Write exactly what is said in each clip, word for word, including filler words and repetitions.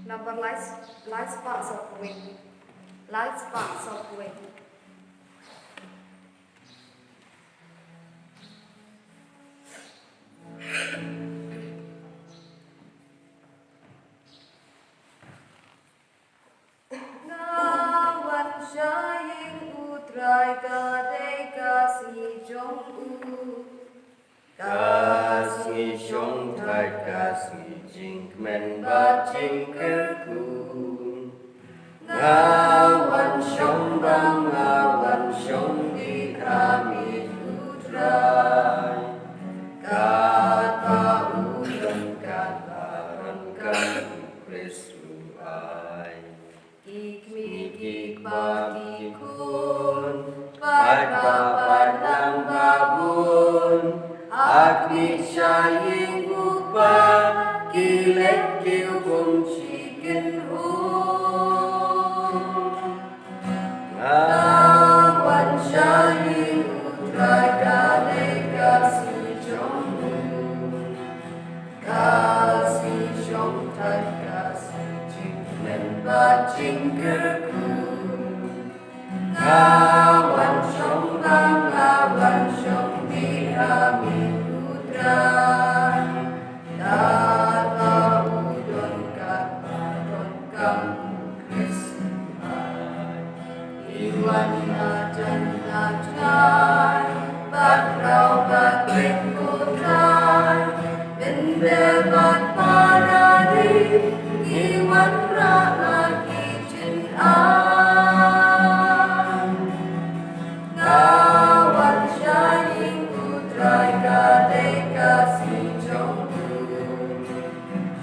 Number lai, lai spah sawphew wei. Lai spah sawphew wei. Nga wan sha ïing U Trai, ka dei ka sngi jong u. Ka sngi shongthait, ka sngi jingkmen bad jingkyrkhu. Nga wan shong bam, nga wan shong dih ha miet U Trai. Katba u don, katba donkam U Khrist u ai. Ki kmie ki kpa ki khun, paidbah paidlang babun, ha khmih sha ïing U Kpa, ki leh kiew kum shi kynhun. Nga wan sha ïing U Trai, ka dei ka sngi jong u. Ka sngi shongthait, ka sngi jingkmen bad jingkyrkhu. Nga wan shong bam, nga wan shong dih ha miet U Trai. Katba u don, katba donkam U Khrist u ai. Ngi wan najan natngai, bad rau bad rit ko Trai, pynbeit bad para ri, ngi wanrah na ki jingaiñ. Nga wan sha ïing U Trai, ka dei ka sngi jong u.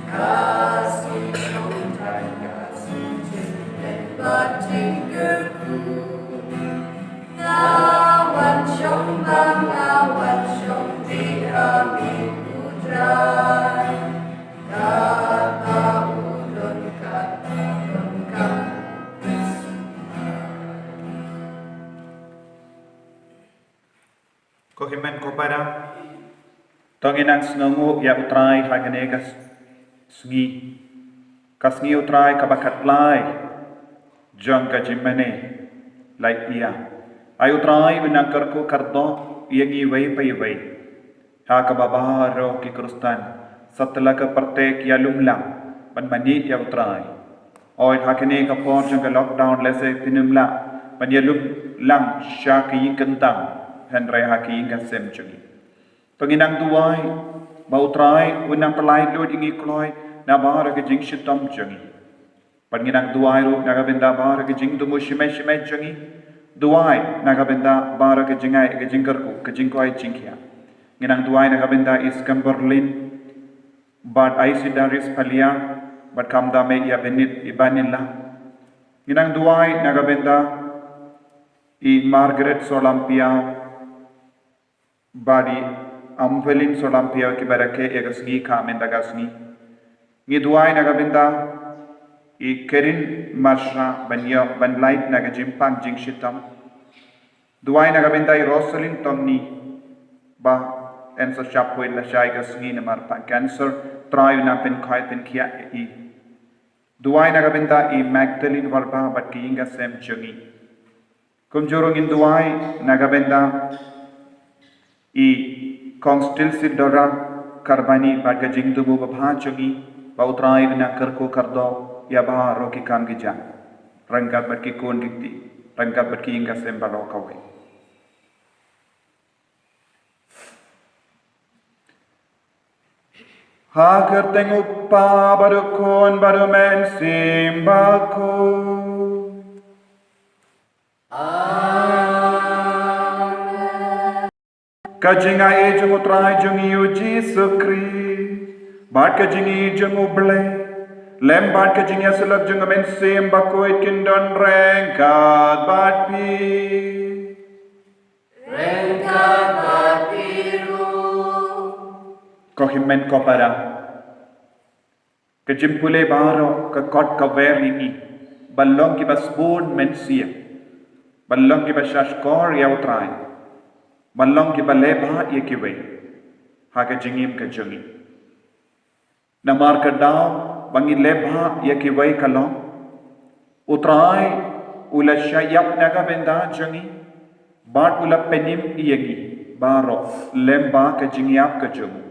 Ka sngi shongthait, ka sngi jingkmen bad jingkyrkhu. Nga wan shong bam, nga wan shong dih ha miet U Trai. Katba u don, katba donkam U Khrist u ai. Ko hynmen ko para, to ngin nang sngewnguh ïa U Trai ha kane ka s-, sngi. Ka sngi U Trai kaba khatlai jong ka jingmane laitia. Ai U Trai un nang kyrkhu kyrdoh ïa ngi iwei pa iwei ha kaba baroh ki Khristan, satlak ka pyrthei ki ïalum lang ban mane ïa U Trai. Hooid, ha kane ka por jong ka lockdown, lehse phin ym lah ban ïalum lang sha ka ïing kyntang, hynrei ha ka ïing ka sem jong ngi. To ngin nang duwai ba U Trai un nang pynlait lut ïa ngi kloi na baroh ka jingshitom jong ngi. Bad ngin nang duwai ruh na ka bynta baroh ka jingthmu shimet shimet jong ngi. Duwai na ka bynta baroh ka jingai, ka jingkyrkhu, ka jingkoit jingkhiah. Ngin nang duwai na ka bynta i Skemberlin bad Isidarius Paliar, bad kumta me ïa Benit, i Banila. Ngin nang duwai na ka bynta i Margaret Solampiaw bad i Amvelin Solampiaw, kiba rakhe ïa ka sngi ka mynta ka sngi. Ngi duwai na ka bynta i Kerin Marshra ban ïoh ban lait na ka jingpang jingshitom. Duwai na ka bynta i Rosalyn Tomni ba yn sa shah poi lashai ka sngi namar pang cancer. Trai un nang pynkhuid pynkhiah ïa i. Duwai na ka bynta i Magdalene Warba bad ka ïing ka sem jong i. Kumjuh ruh ngin duwai na ka bynta i Kong Stilsildora Karbani bad ka jingthmu babha jong i, ba U Trai un nang kyrkhu kyrdoh ïa baroh ki kam ki jam, ryngkat bad ki khun ki kti, ryngkat bad ki ïing ka sem baroh kawei. Ha ka kyrteng U Kpa bad U Khun bad U Mynsiem Bakhuid. Amen. Ka jingaiei jong U Trai jong ngi U Jisu Khrist bad ka jingïeit jong U Blei lem bad ka jingïasyllok jong U Mynsiem Bakhuid kin don ryngkat bad phi. Ryngkat bad phi ruh. Ko hynmen ko para, ka jingpule baroh ka kot ka wer ïa ngi ban long kiba sbun mynsiem, ban long kiba shahshkor ïa U Trai, ban long kiba leh bha ïa kiwei ha ka jingim ka jong ngi. Namar ka daw ba ngi leh bha ïa kiwei ka long. U Trai u la shah ïap na ka bynta jong ngi bad u la pynim ïa ngi baroh lyngba ka jingïap ka jong u.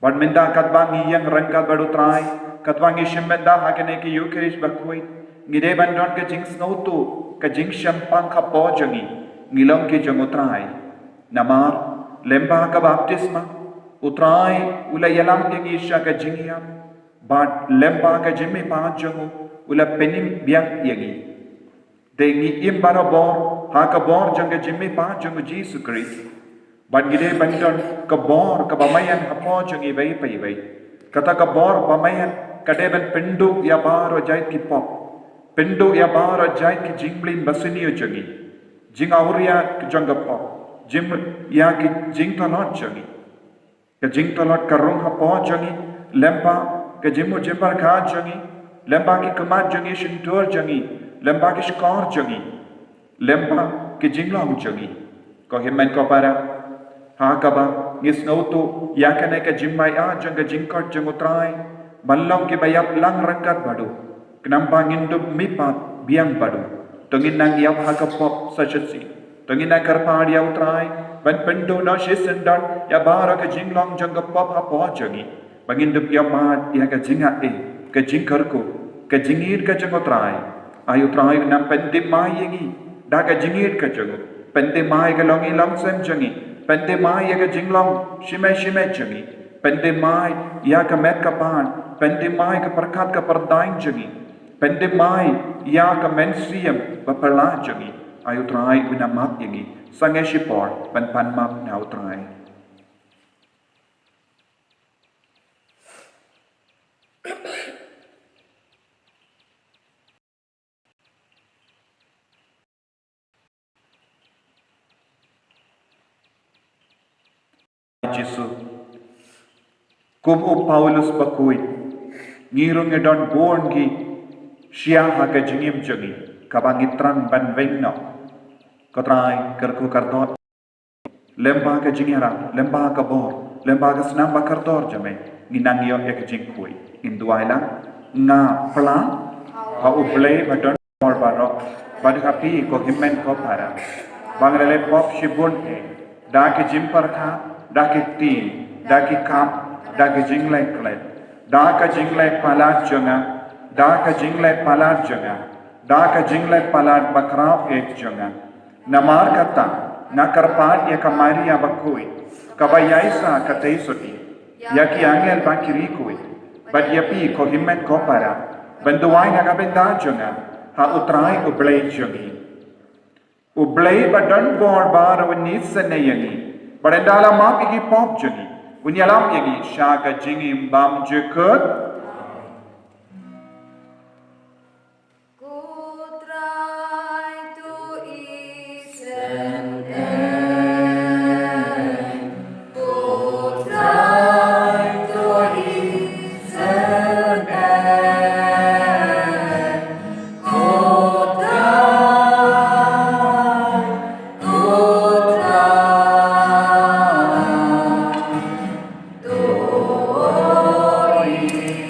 Bad mynta katba ngi ïeng ryngkat bad u Trai, katba ngi shim bynta ha kane ka Ïukharist bakhuid, ngi dei ban don ka jingsngewthuh, ka jingshemphang hapoh jong ngi, ngi long ki jong u Trai. Namar lyngba ka baptisma u Trai u la ïalam ïa ngi sha ka jingïap, bad lyngba ka jingmihpat jong u u la pynim biang ïa ngi. Te ngi im barabor ha ka bor jong ka jingmihpat jong u Jisu Khrist. Bad ngi dei ban don ka bor kaba maian hapoh jong iwei pa iwei. Kata ka bor ba maian ka dei ban pynduh ïa baroh jait ki pop, pynduh ïa baroh jait ki jingmlien basniew jong ngi, jingawria jong ka pop, jing ïa ki jingtlot jong ngi. Ka jingtlot ka rung hapoh jong ngi lyngba ka jingmut jingpyrkhat jong ngi, lyngba ki khmat jong ngi, shyntur jong ngi, lyngba ki shkor jong ngi, lyngba ki jinglong jong ngi. Ko hynmen ko para, ha kaba ngi sngewthuh ïa kane ka jingmaiad jong ka jingkoit jong u Trai ban long kiba ïap lang ryngkat bad u. Khnang ba ngin dup mihpat biang bad u. To ngin nang ïap ha ka pop sa shisien. To ngin nang kyrpad ïa u Trai ban pynduh noh shisyndon ïa baroh ka jinglong jong ka pop hapoh jong ngi. Ba ngin dup ïohmad ïa ka jingaiei, ka jingkyrkhu, ka jingïeit ka jong u Trai. Ai u Trai u nang pynthymmai ïa ngi da ka jingïeit ka jong u. Pynthymmai ka longïing longsem jong ngi. Pynthymmai ïa ka jinglong shimei shimei jong ngi. Pynthymmai ïa ka met ka phad. Pynthymmai ka pyrkhat ka pyrthei jong ngi. Pynthymmai ïa ka mynsiem ba phylla jong ngi. Ai u Trai un nang map ïa ngi. Sangeh shipor ban pan map na u Trai. Jisu. Kum u Paulus bakhuid, ngi ruh ngi don bun ki shyiap ha ka jingim jong ngi kaba ngi thrang ban weng noh. Ko Trai, kyrkhu kyrdoh. Lyngba ka jingïarap, lyngba ka bor, lyngba ka snam ba kordor jong me, ngi nang ïoh ïa ka jingkhuid. Ngin duwai lang. Nga phla ha U Blei ba don bor baroh, bad ha phi ko hynmen ko para, ba nga la leh pop shibun eh, da ka jingpyrkhat, da ka kti, da ka kam, da ka jingleh klet, da ka jingleh palat jong nga, da ka jingleh palat jong nga, da ka jingleh palat bakhraw eh jong nga. Namar kata, nga kyrpad ïa ka Maria bakhuid, kaba ïaishah katei sotti, ïa ki angel bad ki riewkhuid, bad ïa phi ko hynmen ko para, ban duwai na ka bynta jong nga ha U Trai U Blei jong ngi. U Blei ba don bor baroh un isynei ïa ngi, bad un da la map ïa ki pop jong ngi, un ïalam ïa ngi sha ka jingim bymjukut. Ko Trai to isynei. Ko Trai to isynei. Ko Trai, ko Trai to isynei.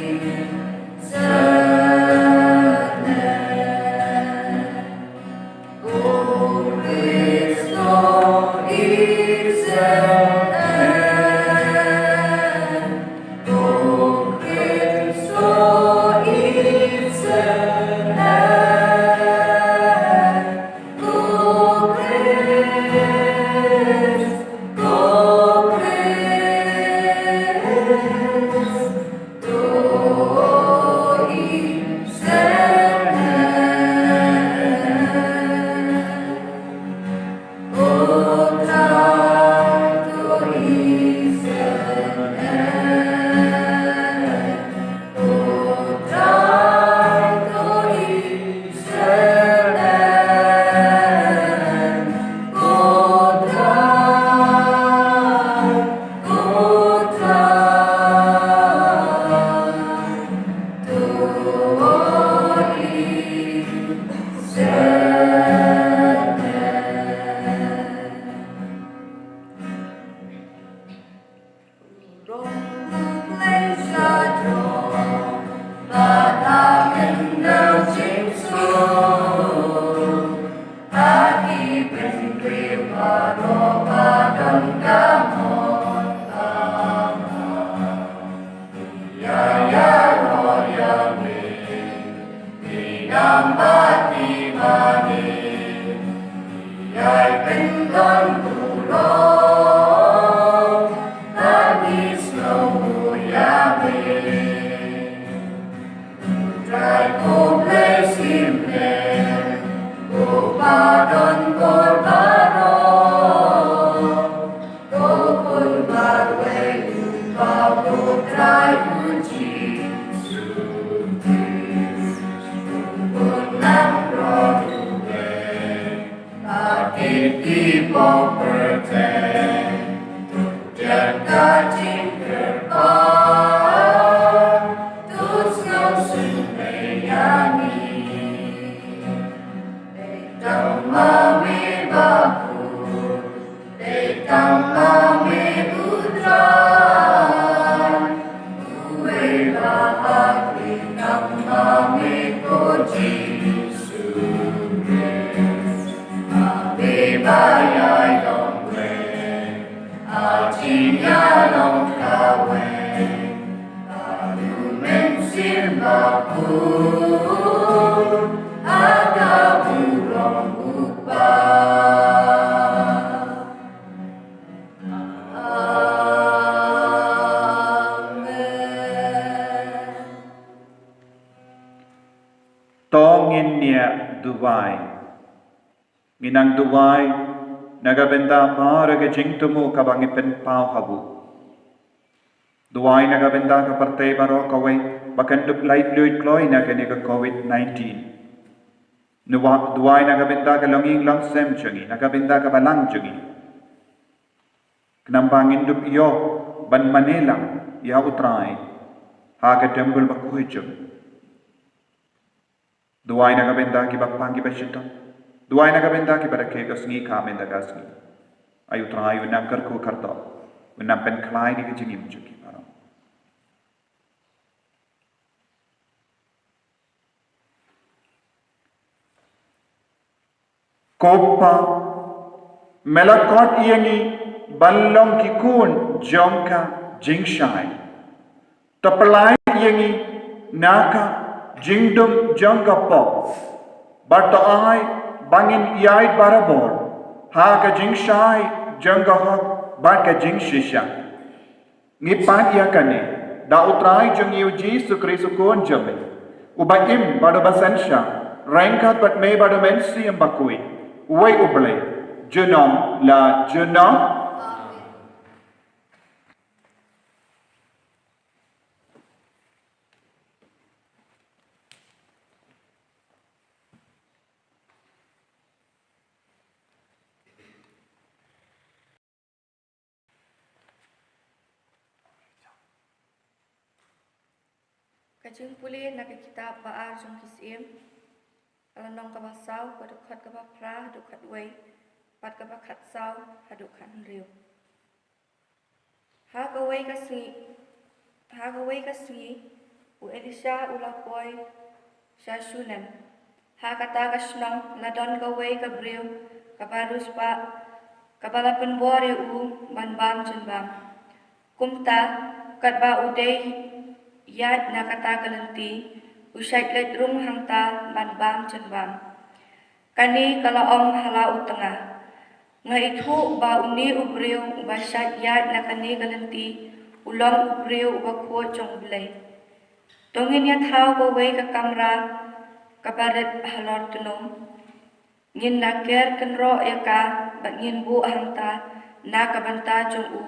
To ngin ïa duwai. Ngi nang duwai na ka bynta baroh ka jingthmu kaba ngi pynpaw ha u. Duwai na ka bynta ka pyrthei baroh kawei ba kan dup laitluid kloi na kane ka covid nineteen. Nuwa-, duwai na ka bynta ka longïing longsem jong ngi, na ka bynta ka balang jong ngi. Khnang ba ngin dup ïoh ban mane lang ïa U Trai ha ka templ bakhuid jong ngi. Duwai na ka bynta kiba pang kiba shitom. Duwai na ka bynta kiba rakhe ka sngi ka mynta ka sngi. Ai U Trai un nang kyrkhu kyrdoh, un nang pynkhlaiñ ïa ka jingim jong ki baroh. Ko Pa, me la khot ïa ngi ban long ki khun jong ka jingshai. To pynlait ïa ngi na ka jingdum jong ka pop, bad to ai ba ngin ïaid barabor ha ka jingshai jong ka hok bad ka jingshisha. Ngi pan ïa kane da U Trai jong ngi U Jisu Khrist U Khun jong me, uba im bad uba synshar ryngkat bad me bad U Mynsiem Bakhuid, uwei U Blei, junom la junom. Ka jingpule na ka kitab ba ar jong ki Syiem, ka lynnong kaba saw, ka dkhot kaba phra haduh khatwei, bad kaba khatsaw haduh khathynriew. Ha kawei ka sngi, ha kawei ka sngi, u Elisha u la poi sha Shunem. Ha kata ka shnong la don kawei ka briew kaba riewspah, kaba la pynbor ïa u ban bam jingbam. Kumta, katba u dei ïaid na kata ka lynti, u shait leit rung hangta ban bam jingbam. Kane ka la ong ha la u tnga, nga ithuh ba une u briew uba shait ïaid na kane ka lynti u long u briew uba khuid jong U Blei. To ngin ïa thaw kawei ka kamra kaba rit halor tnum. Ngin la ker kynroh ïa ka bad ngin buh hangta na ka bynta jong u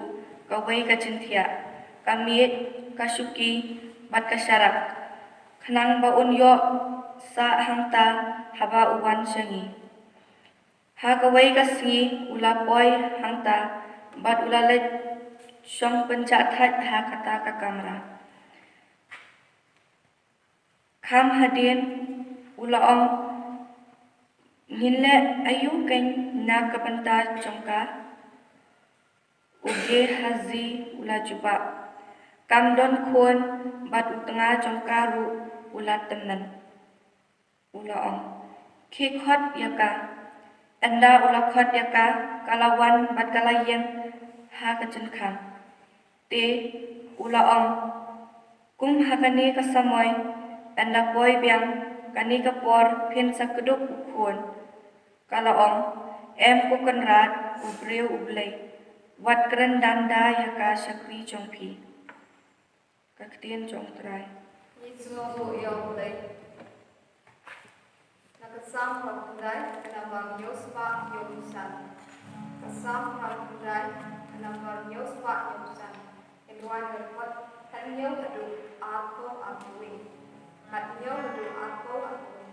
kawei ka jingthiah, ka miej, ka shuki bad ka sharak, khnang ba un ïoh sah hangta haba u wan sha ngi. Ha kawei ka sngi u la poi hangta bad u la leit shong pynjah thait ha kata ka kamra. Kham hadien u la ong, ngin leh aïu keiñ na ka bynta jong ka? U Gehazi u la jubab, kam don khun bad u tnga jong ka ruh u la tymmen. U la ong, khie khot ïa ka. Ynda u la khot ïa ka, ka la wan bad ka la ïeng ha ka jingkhang. Te u la ong, kum ha kane ka samoi, ynda poi biang kane ka por phin sa kdup u khun. Ka la ong, em ko Kynrad, u briew u Blei, wat kren danda ïa ka shakri jong phi. Ka ktien jong u Trai. Ngi sngewbha ïa u Blei. Na ka Salm khyndai, ka nambar hynñiew spah hynñiew san. Ka Salm khyndai, ka nambar hynñiew spah hynñiew san. Ka wan na ka dkhot hynñiew haduh arphew arphew wei. Mat hynñiew haduh arphew arphew wei.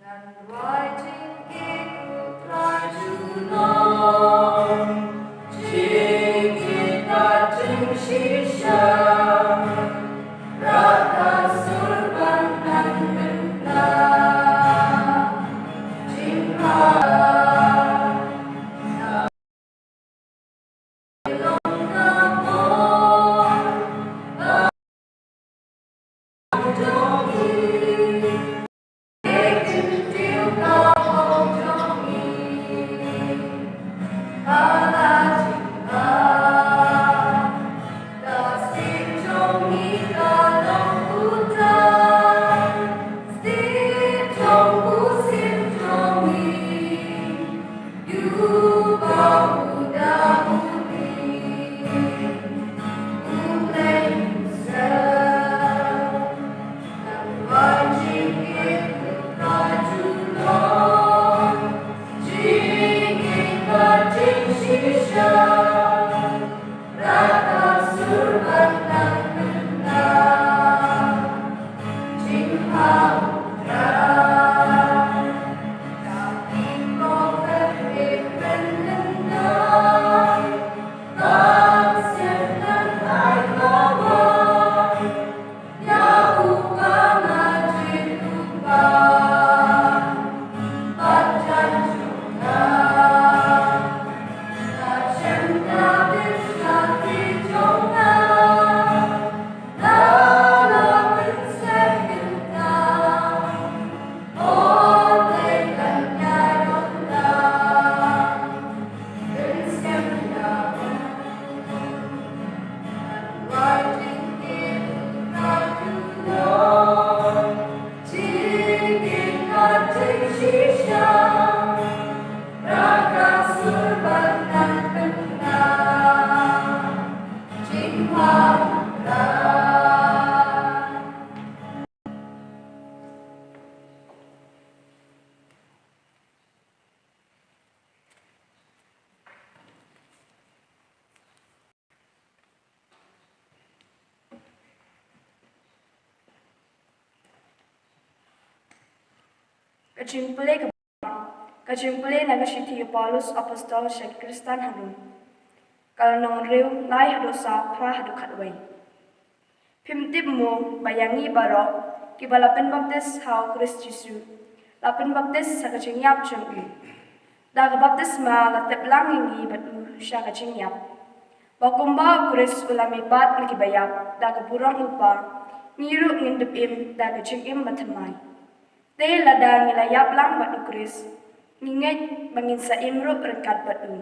Ngan duwai jingkit u Trai junom, jingkit ka jingshisha, bad ka sur ban nang pynbna, jingkit Ka jingpule ka, ka jingpule na ka shithi u Paulus Apostol sha ki Khristan ha Rom. Ka lynnong hynriew, lai haduh saw, phra haduh khatwei. Phim tip mo ba ïa ngi baroh kiba la pynbaptis ha u Khrist Jisu, la pynbaptis ha ka jingïap jong u. Da ka baptisma la tep lang ïa ngi bad u sha ka jingïap, ba kumba u Khrist u la mihpat na kiba ïap da ka burom u Kpa, ngi ruh ngin dep im da ka jingim bathymmai. Te lada ngi la ïap lang bad u Khrist, ngi ngeit ba ngin sa im ruh ryngkat bad u.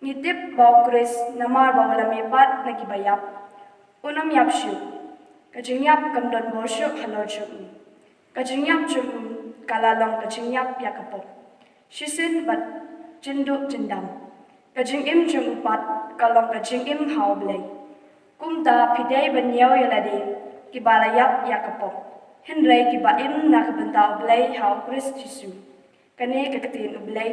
Ngi tip ba u Khrist, namar ba u la mihpat na kiba ïap, un ym ïap shuh. Ka jingïap kam don bor shuh halor jong u. Ka jingïap jong u ka la long ka jingïap ïa ka pop, shisien bad jynduh jyndam. Ka jingim jong u pat ka long ka jingim ha u Blei. Kumta phi dei ban ïoh ïa lade kiba la ïap ïa ka pop, hynrei kiba im na ka bynta u Blei ha u Khrist Jisu. Kane ka ktien u Blei.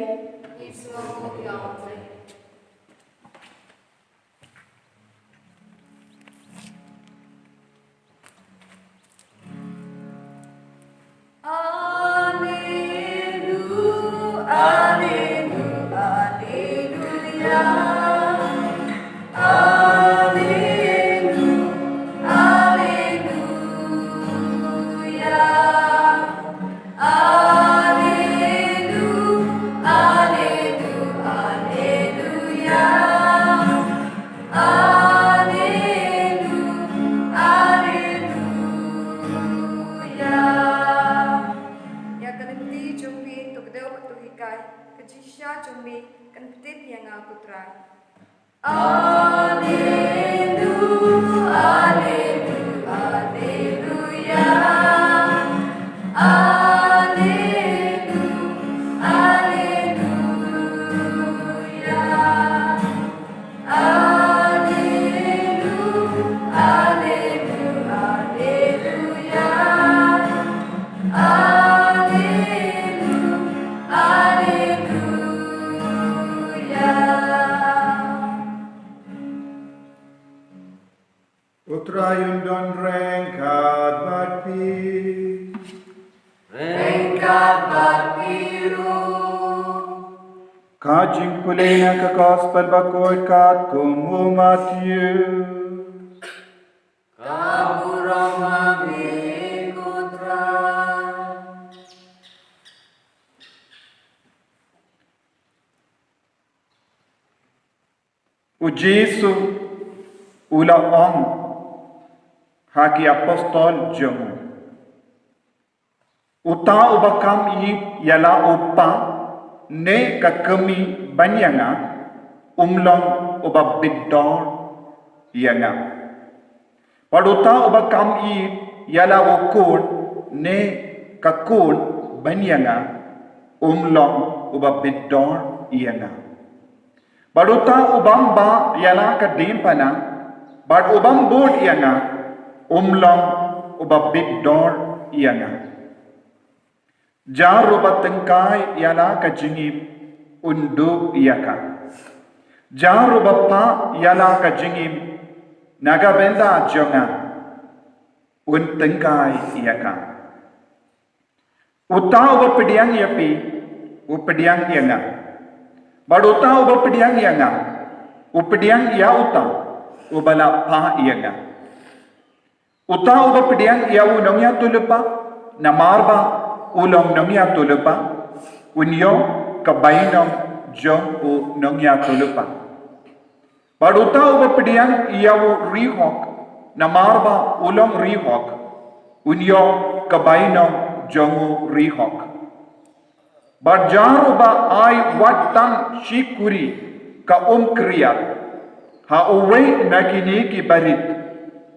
To hikai ka jingshisha jong me, kan pyntip ïa nga ko Trai. Alleluia, alleluia, alleluia. Alleluia, alleluia. Alleluia, alleluia, alleluia. Alleluia, alleluia. U Trai un don ryngkat bad phi. Ryngkat bad phi ruh. Ka jingpule na ka Gospel bakhuid katkum u Mathaios. Ka burom ha me ko Trai. U Jisu u la ong ha ki apostol jong u, uta uba kam ïeit ïa la u kpa ne ka kmie ban ïa nga, um long uba bit dor ïa nga. Bad uta uba kam ïeit ïa la u khun ne ka khun ban ïa nga, um long uba bit dor ïa nga. Bad uta ubym bah ïa la ka diengphna bad ubym bud ïa nga, um long uba bit dor ïa nga. Jar uba tyngkai ïa la ka jingim, un duh ïa ka. Jar uba phah ïa la ka jingim na ka bynta jong nga, un tyngkai ïa ka. Uta uba pdiang ïa phi, u pdiang ïa nga. Bad uta uba pdiang ïa nga, u pdiang ïa uta uba la phah ïa nga. Uta uba pdiang ïa u nongïathuhlypa, namar ba u long nongïathuhlypa, un ïoh ka bainong jong u nongïathuhlypa. Bad uta uba pdiang ïa u riewhok, namar ba u long riewhok, un ïoh ka bainong jong u riewhok. Bad jar uba ai wat tang shi kuri ka um khriat ha uwei na kine ki barit,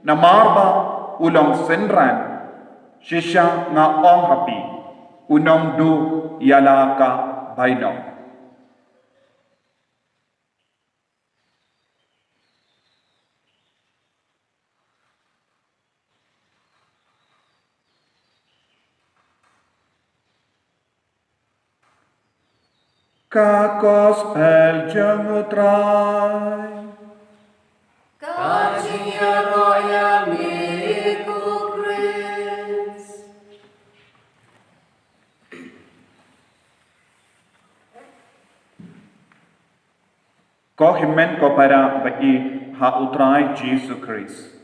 namar ba u long synran, shisha nga ong ha phi, un ym duh ïa la ka bainong. Ka Gospel jong u Trai. Ka jingïaroh ïa me ko Khrist. Ko hynmen ko para ba ïeit ha u Trai Jisu Khrist.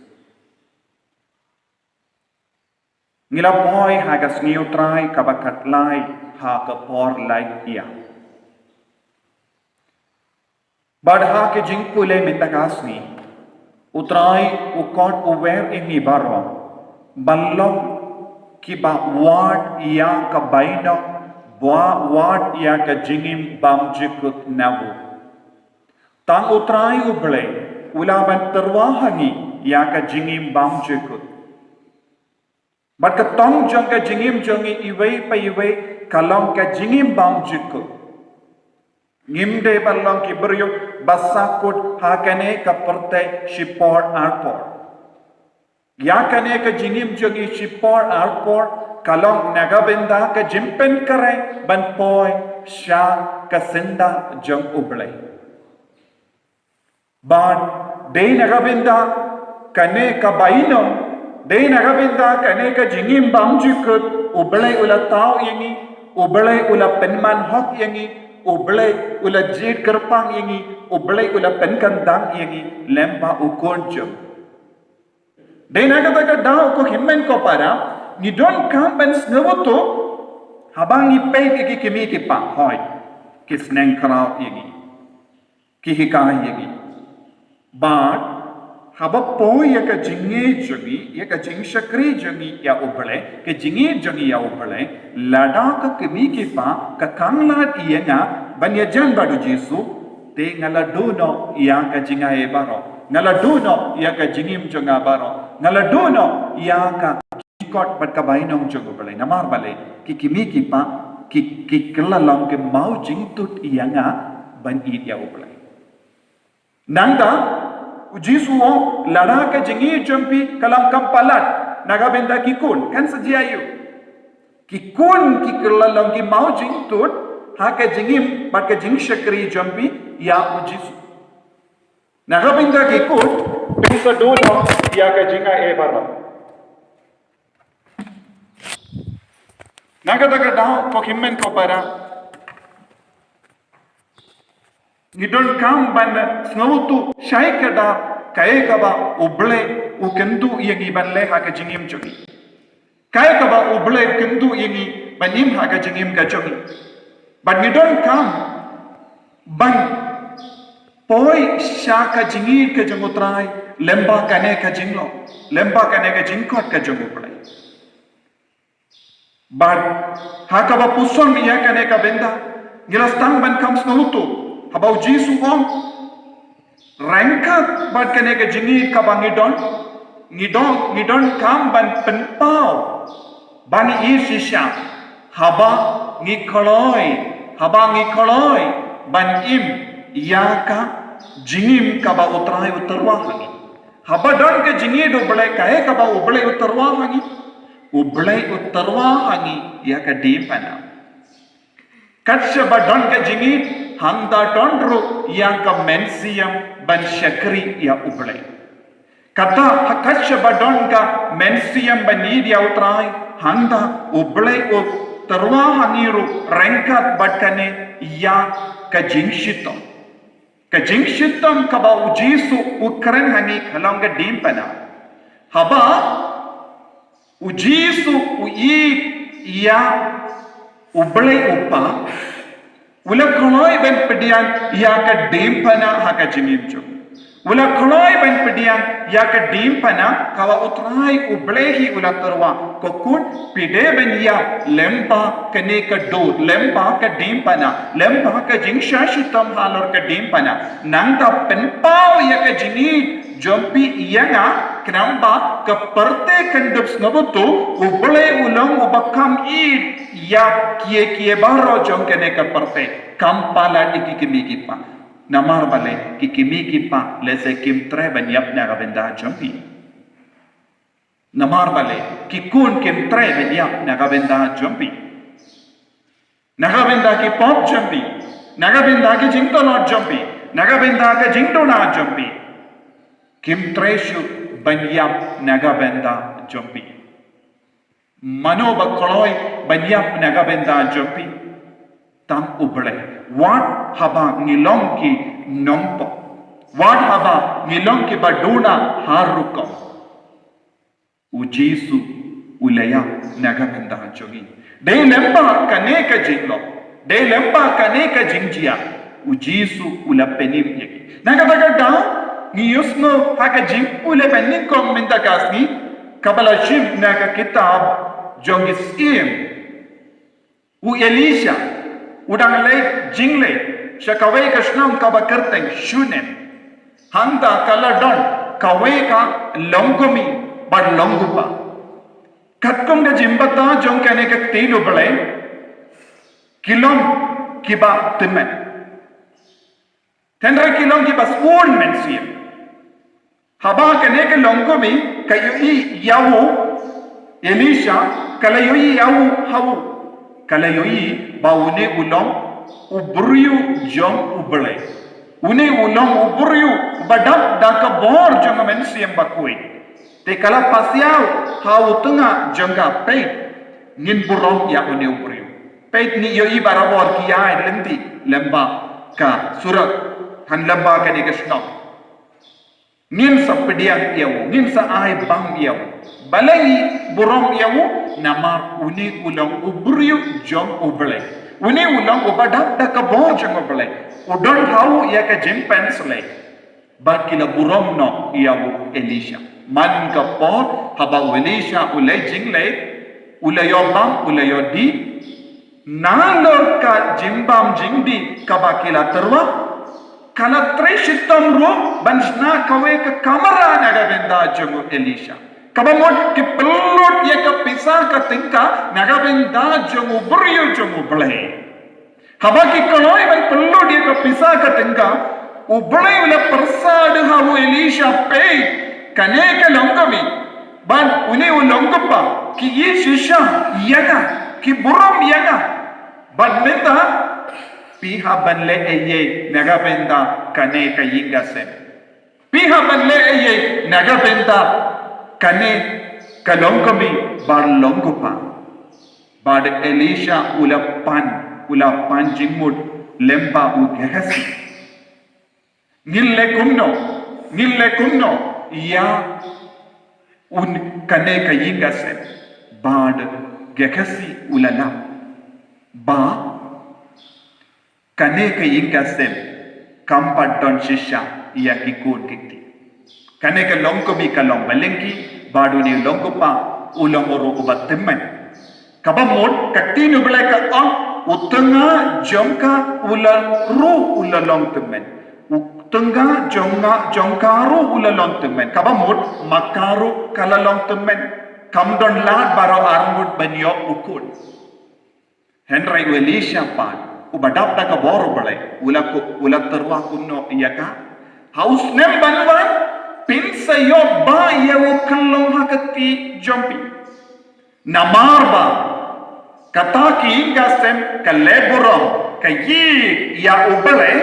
Ngi la poi ha ka sngi u Trai kaba khatlai ha ka por lait ïa. Bad ha ka jingpule mynta ka sngi, u Trai u khot u wer ïa ngi baroh ban long kiba wad ïa ka bainong, ba wad ïa ka jingim bymjukut na u. Tang u Trai u Blei u lah ban tyrwa ha ngi ïa ka jingim bymjukut. Bad ka tong jong ka jingim jong ngi iwei pa iwei ka long ka jingim bymjukut. Ngim dei ban long ki briew ba sahkut ha kane ka pyrthei shipor arpor. Ïa kane ka jingim jong ngi shipor arpor ka long na ka bynta ka jingpynkhreh ban poi sha ka syndah jong u Blei. Bad dei na ka bynta kane ka bainong, dei na ka bynta kane ka jingim bymjukut, u Blei u la thaw ïa ngi, u Blei u la pynman hok ïa ngi, u Blei u la jied kyrpang ïa ngi, u Blei u la pynkyntang ïa ngi lem bad u Khun jong u. Dei na kata ka daw ko hynmen ko para, ngi donkam ban sngewthuh haba ngi peit ïa ki kmie ki kpa, hooid, ki sneng khraw ïa ngi, ki hikai ïa ngi. Bad Haba poi ïa ka jingïeit jong ngi, ïa ka jingshakri jong ngi ïa U Blei, ka jingïeit jong ngi ïa U Blei, lada ka kmie ki kpa ka khang lad ïa nga ban ïajan bad U Jisu, te nga la duh noh ïa ka jingaiei baroh, nga la duh noh ïa ka jingim jong nga baroh, nga la duh noh ïa ka jingkot bad ka bainong jong U Blei. Namar balei? Ki kmie ki kpa ki, ki kylla long ki maw jingtut ïa nga ban ïeit ïa U Blei. Nangta U Jisu u ong, lada ka jingïeit jong phi ka long kam palat na ka bynta ki khun, kan sa jia aïu? Ki khun ki kylla long ki maw jingtut ha ka jingim bad ka jingshakri jong phi ïa U Jisu. Na ka bynta ki khun, phin sa duh noh ïa ka jingaiei baroh. Na kata ka daw, ko hynmen ko para, ngi donkam ban sngewthuh shai kata kaei kaba U Blei u kyntu ïa ngi ban leh ha ka jingim jong ngi, kaei kaba U Blei u kyntu ïa ngi ban im ha ka jingim ka jong ngi. Bad ngi donkam ban poi sha ka jingïeit ka jong U Trai lyngba kane ka jinglong, lyngba kane ka jingkot ka jong U Blei. Bad ha kaba pyrshang ïa kane ka bynta, ngi la sdang ban kham sngewthuh haba U Jisu u ong, ryngkat bad kane ka jingïeit kaba ngi don, ngi don, ngi donkam ban pynpaw ba ngi ïeit shisha haba ngi kloi, haba ngi kloi ban im ïa ka jingim kaba U Trai u tyrwa ha ngi. Haba don ka jingïeit U Blei, kaei kaba U Blei u tyrwa ha ngi? U Blei u tyrwa ha ngi ïa ka diengphna. Kat shaba don ka jingïeit, hangta don ruh ïa ka mynsiem ban shakri ïa U Blei. Kata, ha kat shaba don ka mynsiem ban ïeit ïa U Trai, hangta U Blei u tyrwa ha ngi ruh ryngkat bad kane ïa ka jingshitom. Ka jingshitom kaba U Jisu u kren ha ngi ka long ka diengphna. Haba U Jisu u ïeit ïa U Blei U Kpa, u la kloi ban pdiang ïa ka diengphna ha ka jingim jong u. U la kloi ban pdiang ïa ka diengphna kaba U Trai U Blei hi u la tyrwa. Ko khun, phi dei ban ïap lyngba kane ka dur, lyngba ka diengphna, lyngba ka jingshah shitom halor ka diengphna. Nangta pynpaw ïa ka jingïeit jong phi ïa nga, khnang ba ka pyrthei kan dup sngewthuh U Blei u long uba kham ïeit ïa kiei kiei baroh jong kane ka pyrthei. Kham palat ïa ki kmie ki kpa. Namar balei? Ki kmie ki kpa lehse kim treh ban ïap na ka bynta jong phi. Namar balei? Ki khun kim treh ban ïap na ka bynta jong phi. Na ka bynta ki pop jong phi, na ka bynta ki jingtlot jong phi, na ka bynta ka jingduna jong phi. Kim treh shuh ban ïap na ka bynta jong phi. Mano ba kloi ban ïap na ka bynta jong phi? Tang U Blei. Wat haba ngi long ki nongpop, wat haba ngi long kiba duna har rukom, U Jisu u la ïap na ka bynta jong ngi. Dei lyngba kane ka jinglong, dei lyngba kane ka jingjia, U Jisu u la pynim ïa ngi. Na kata ka daw, ngi ïohsngew ha ka jingpule ba nyngkong mynta ka sngi, kaba la shim na ka kitab jong ki Syiem. U Elisha u dang leit jingleit sha kawei ka shnong kaba kyrteng Shunem. Hangta ka la don kawei ka longkmie bad longkpa. Katkum ka jingbthah jong kane ka ktien U Blei, ki long kiba tymmen. Hynrei ki long kiba sbun mynsiem. Haba kane ka longkmie ka ïohi ïa u Elisha, ka la ïohi ïa u ha u, ka la ïohi ba une u long u briew jong U Blei. Une u long u briew uba dap da ka bor jong ka Mynsiem Bakhuid. Te ka la pasiaw ha u tnga jong ka, peit, ngin burom ïa une u briew. Peit, ngi ïohi barabor ki ïaid lynti lyngba ka surok, ha lyngba kane ka shnong. Ngin sa pdiang ïa u, ngin sa ai bam ïa u. Balei ngi burom ïa u? Namar une u long u briew jong U Blei. Une u long uba dap da ka bor jong U Blei. U don ha u ïa ka jingpynshlei. Bad ki la burom noh ïa u Elisha. Man ka por haba u Elisha u leit jingleit, u la ïoh bam, u la ïoh dih, nalor ka jingbam jingdih kaba ki la tyrwa, ka la trei shitom ruh ban shna kawei ka kamra na ka bynta jong u Elisha. Kaba mut ki pynlut ïa ka pisa ka tyngka na ka bynta jong u briew jong U Blei. Haba ki kloi ban pynlut ïa ka pisa ka tyngka, U Blei u la pyrshah da ha u Elisha, peit, kane ka longkmie bad une u longkpa ki ïeit shisha ïa nga, ki burom ïa nga. Bad mynta phi hap ban leh eiei na ka bynta kane ka ïing ka sem? Phi hap ban leh eiei na ka bynta kane ka longkmie bad longkpa? Bad Elisha u la pan, u la pan jingmut lem bad u Gehazi. Ngin leh kumno, ngin leh kumno ïa un kane ka ïing ka sem? Bad Gehazi u la lap ba kane ka ïing ka sem kam pat don shisha ïa ki khun ki kti. Kane ka longkmie ka long ba lyngkhi, bad une u longkpa u long ruh uba tymmen. Kaba mut ka ktien U Blei ka ong, u tnga jong ka u la ruh u la long tymmen. U tnga jong nga, jong ka ruh u la long tymmen. Kaba mut ma ka ruh ka la long tymmen. Kam don lad baroh arngut ban ïoh u khun. Hynrei u Elisha pat, uba dap da ka bor U Blei, u la ku-, u la tyrwa kumno ïa ka? Ha u snem ban wan, phin sa ïoh ba ïa u khyllung ha ka kti jong phi. Namar ba kata ka ïing ka sem ka leh burom, ka ïeit ïa U Blei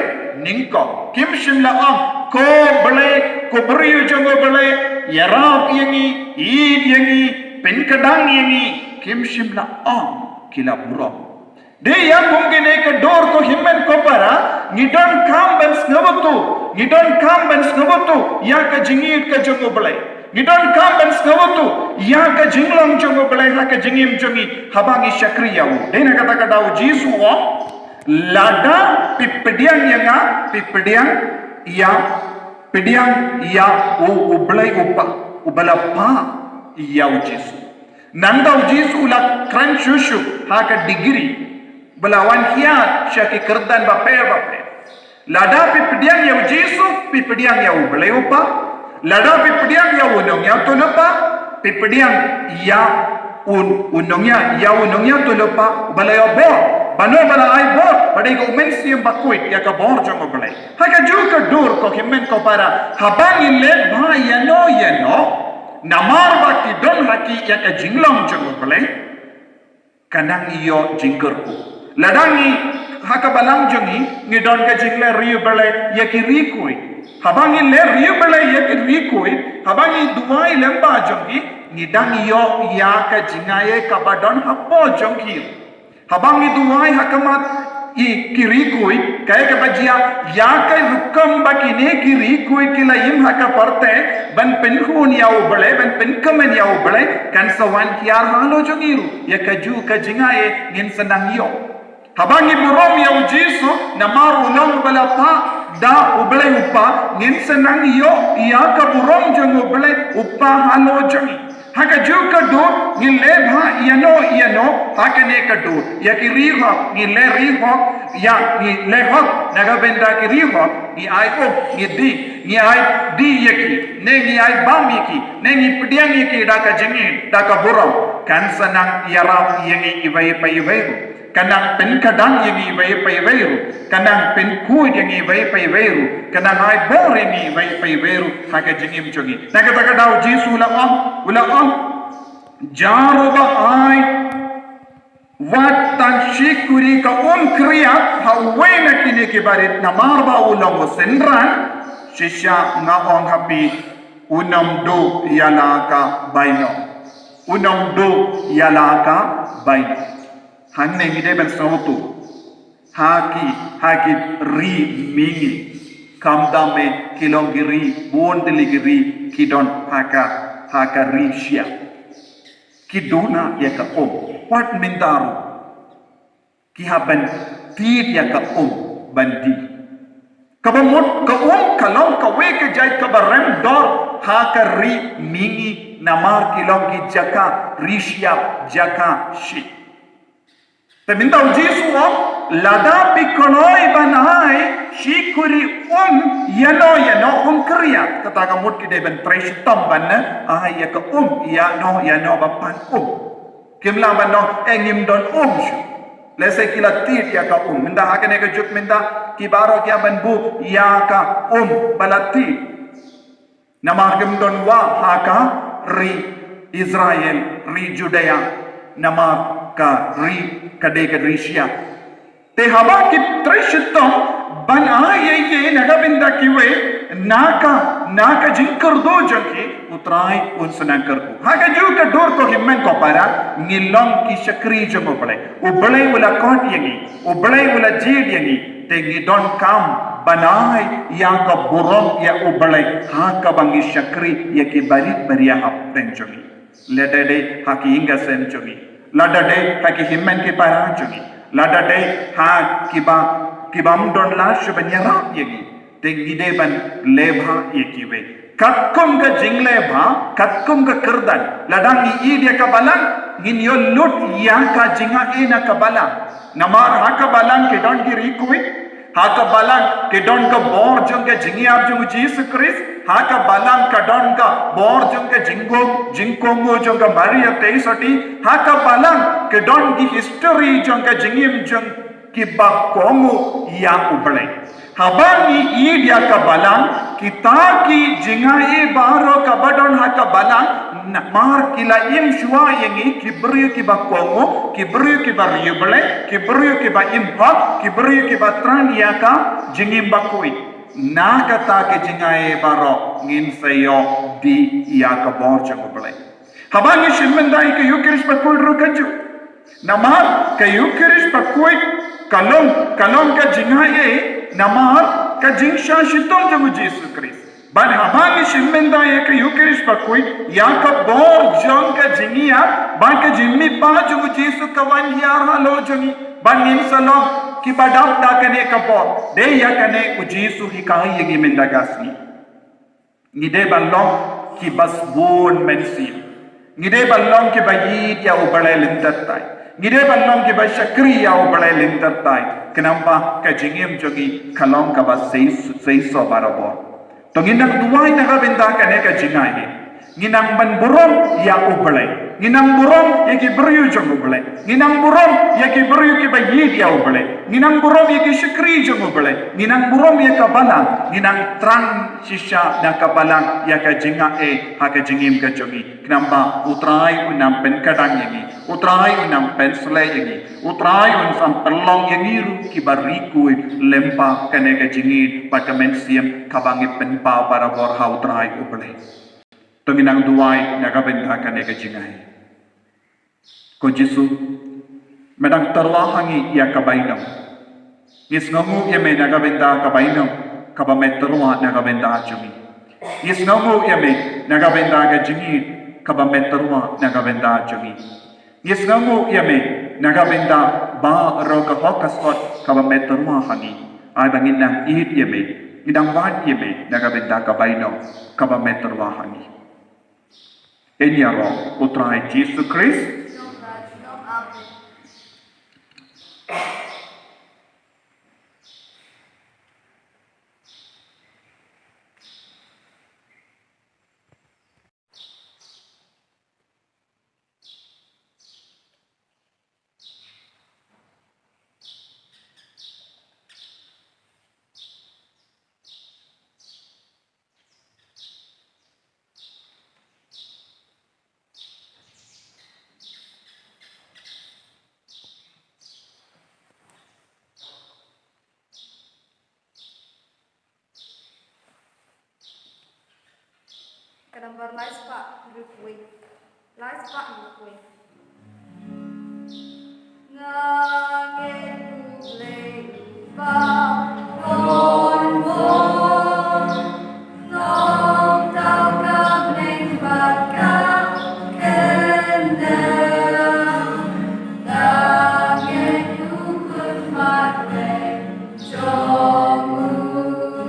nyngkong. Kim shym la ong, ko Blei, ko briew jong U Blei, ïarap ïa ngi, ïeit ïa ngi, pynkdang ïa ngi. Kim shym la ong, ki la burom. Dei ïa kum kine ka dur ko hynmen ko para, ngi donkam ban sngewthuh, ngi donkam ban sngewthuh ïa ka jingïeit ka jong U Blei. Ngi donkam ban sngewthuh ïa ka jinglong jong U Blei ha ka jingim jong ngi haba ngi shakri ïa u. Dei na kata ka daw u Jisu u ong, lada phi pdiang ïa nga, phi pdiang ïa, pdiang ïa u, U Blei U Kpa, uba la phah ïa u Jisu. Nangta u Jisu u la kren shuh shuh ha ka degree ba la wan hiar sha ki kyrdan bapher bapher. Lada phi pdiang ïa u Jisu, phi pdiang ïa U Blei U Kpa. Lada phi pdiang ïa u nongïathuhlypa, phi pdiang ïa u, u nongïa, ïa u nongïathuhlypa uba la ïoh bor. Ba no ba la ai bor? Ba dei ka U Mynsiem Bakhuid, ïa ka bor jong U Blei. Ha kajuh ka dur ko hynmen ko para, haba ngi leh bha ïano ïano, namar ba ki don ha ki ïa ka jinglong jong U Blei, ka nang ïoh jingkyrkhu. Lada ngi ha ka balang jong ngi, ngi don ka jingleh riewblei ïa ki ri khuid. Haba ngi leh riewblei ïa ki ri khuid, haba ngi duwai lem bad jong ngi, ngi dang ïoh ïa ka jingai kaba don hapoh jong ki. Haba ngi duwai ha khmat ïa ki ri khuid, kaei kaba jia, ïa ka rukom ba kine ki ri khuid ki la im ha ka pyrthei ban pynhun ïa U Blei, ban pynkmen ïa U Blei, kan sa wan hiar halor jong ngi ruh. Ïa kajuh ka jingai ngin sa nang ïoh. Haba ngi burom ïa u Jisu, namar u long uba la phah da U Blei U Kpa, ngin sa nang ïoh ïa ka burom jong U Blei U Kpa halor jong ngi. Ha kajuh ka dur, ngi leh bha ïano ïano ha kane ka dur. Ïa ki ri hok, ngi leh ri hok, ïa ngi leh hok na ka bynta ki ri hok, ngi ai um, ngi dih, ngi ai dih ïa ki, ne ngi ai bam ïa ki, ne ngi pdiang ïa ki da ka jingim, da ka burom, kan sa nang ïarap ïa ngi iwei pa iwei ruh. Kan nang pynkdang ïa ngi iwei pa iwei ruh. Kan nang pynkhuid ïa ngi iwei pa iwei ruh. Kan nang ai bor ïa ngi iwei pa iwei ruh ha ka jingim jong ngi. Na kata ka daw u Jisu u la ong, u la ong, jar uba ai wat tang shi kuri ka um khriat ha uwei na kine ki barit, namar ba u long u synran, shisha nga ong ha phi, un ym duh ïa la ka bainong. Un ym duh ïa la ka bainong. Hangne ngi dei ban sngewthuh ha ki, ha ki ri mihngi. Khamtam eh ki long ki ri, bun tylli ki ri ki don ha ka, ha ka ri shyiap. Ki duna ïa ka um. Wat mynta ruh ki hap ban tied ïa ka um ban dih. Kaba mut ka um ka long kawei ka jait kaba rem dor ha ka ri mihngi, namar ki long ki jaka ri shyiap, jaka shit. Te mynta u Jisu u ong, lada phi kloi ban ai shi kuri um ïano ïano um khriat, kata ka mut ki dei ban trei shitom ban ai ïa ka um ïano ïano ba pan um. Kim lah ban ong, eh, ngim don um shuh. Lehse ki la tied ïa ka um. Mynta ha kane ka juk mynta ki baroh ki ïa ban buh ïa ka um ba la tied. Namar kim don wah ha ka ri Israel, ri Judea, namar ka ri ka dei ka ri shyiap. Te haba ki trei shitom ban ai ïa ïa na ka bynta kiwei, na ka, na ka jingkyrduh jong ki, U Trai un sa nang kyrkhu. Ha kajuh ka dur ko hynmen ko para, ngi long ki shakri jong U Blei. U Blei u la khot ïa ngi, U Blei u la jied ïa ngi. Te ngi donkam ban ai ïa ka burom ïa U Blei ha kaba ngi shakri ïa ki barit baria hapdeng jong ngi. Lada dei ha ki ïing ki sem jong ngi, lada dei ha ki hynmen ki para jong ngi, lada dei ha kiba, kibym don lad shuh ban ïarap ïa ngi. Te ngi dei ban leh bha ïa kiwei. Katkum ka jingleh bha, katkum ka kyrdan, lada ngi ïeit ïa ka balang, ngin ïoh lut ïa ka jingai na ka balang. Namar ha ka balang ki don ki ri khuid, ha ka balang ki don ka bor jong ka jingïap jong U Jisu Khrist, ha ka balang ka don ka bor jong ka jingkohnguh, jingkohnguh jong ka Maria Theisotti, ha ka balang ki don ki history jong ka jingim jong kiba kohnguh ïa U Blei. Haba ngi ïeit ïa ka balang, kita ki jingai baroh kaba don ha ka balang, namar ki la im shuwa ïa ngi ki briew kiba kohnguh, ki briew kiba riewblei, ki briew kiba im hok, ki briew kiba thrang ïa ka jingim bakhuid. Na kata ki jingai baroh ngin sa ïoh dih ïa ka bor jong U Blei. Haba ngi shim bynta ïa ka Ïukharist bakhuid ruh kajuh. Namar ka Ïukharist bakhuid ka long, ka long ka jingai namar ka jingshah shitom jong U Jisu Khrist. Bad haba ngi shim bynta ïa ka Ïukharist bakhuid, ïa ka bor jong ka jingïap bad ka jingmihpat jong U Jisu ka wan hiar halor jong ngi. Bad ngin sa long kiba dap da kane ka bor. Dei ïa kane U Jisu hikai ïa ngi mynta ka sngi. Ngi dei ban long kiba sbun mynsiem. Ngi dei ban long kiba ïeit ïa U Blei lynter tai. Ngi dei ban long kiba shakri ïa U Blei lynter tai. Khnang ba ka jingim jong ngi ka long kaba seisoh, seisoh barabor. To ngin nang duwai na ka bynta kane ka jingai. Ngin nang ban burom ïa U Blei. Ngin nang burom ïa ki briew jong U Blei. Ngin nang burom ïa ki briew kiba ïeit ïa U Blei. Ngin nang burom ïa ki shakri jong U Blei. Ngin nang burom ïa ka balang. Ngin nang thrang shisha na ka balang ïa ka jingai ha ka jingim ka jong ngi. Khnang ba U Trai un nang pynkhiah ïa ngi. U Trai un nang pynshlei ïa ngi. U Trai un sa pynlong ïa ngi ruh kiba ri khuid lem bad kane ka jingïeit bad ka mynsiem kaba ngi pynpaw barabor ha U Trai U Blei. To ngin nang duwai na ka bynta kane ka jingai. Ko Jisu, me dang tyrwa ha ngi ïa ka bainong. Ngi sngewnguh ïa me na ka bynta ka bainong kaba me tyrwa na ka bynta jong ngi. Ngi sngewnguh ïa me na ka bynta ka jingïeit kaba me tyrwa na ka bynta jong ngi. Ngi sngewnguh ïa me na ka bynta baroh ka hok ka sot kaba me tyrwa ha ngi. Ai ba ngin nang ïeit ïa me, ngin nang wad ïa me na ka bynta ka bainong kaba me tyrwa ha ngi. Ïaroh U Trai Jisu Khrist. Ka number lai spah hynriew phew wei. Lai spah hynriew phew wei. Nga ngeit U Blei Uba Kongsan, nongthaw ka bneng bad ka kyndit. Nga ngeit U Khun Kmie jong U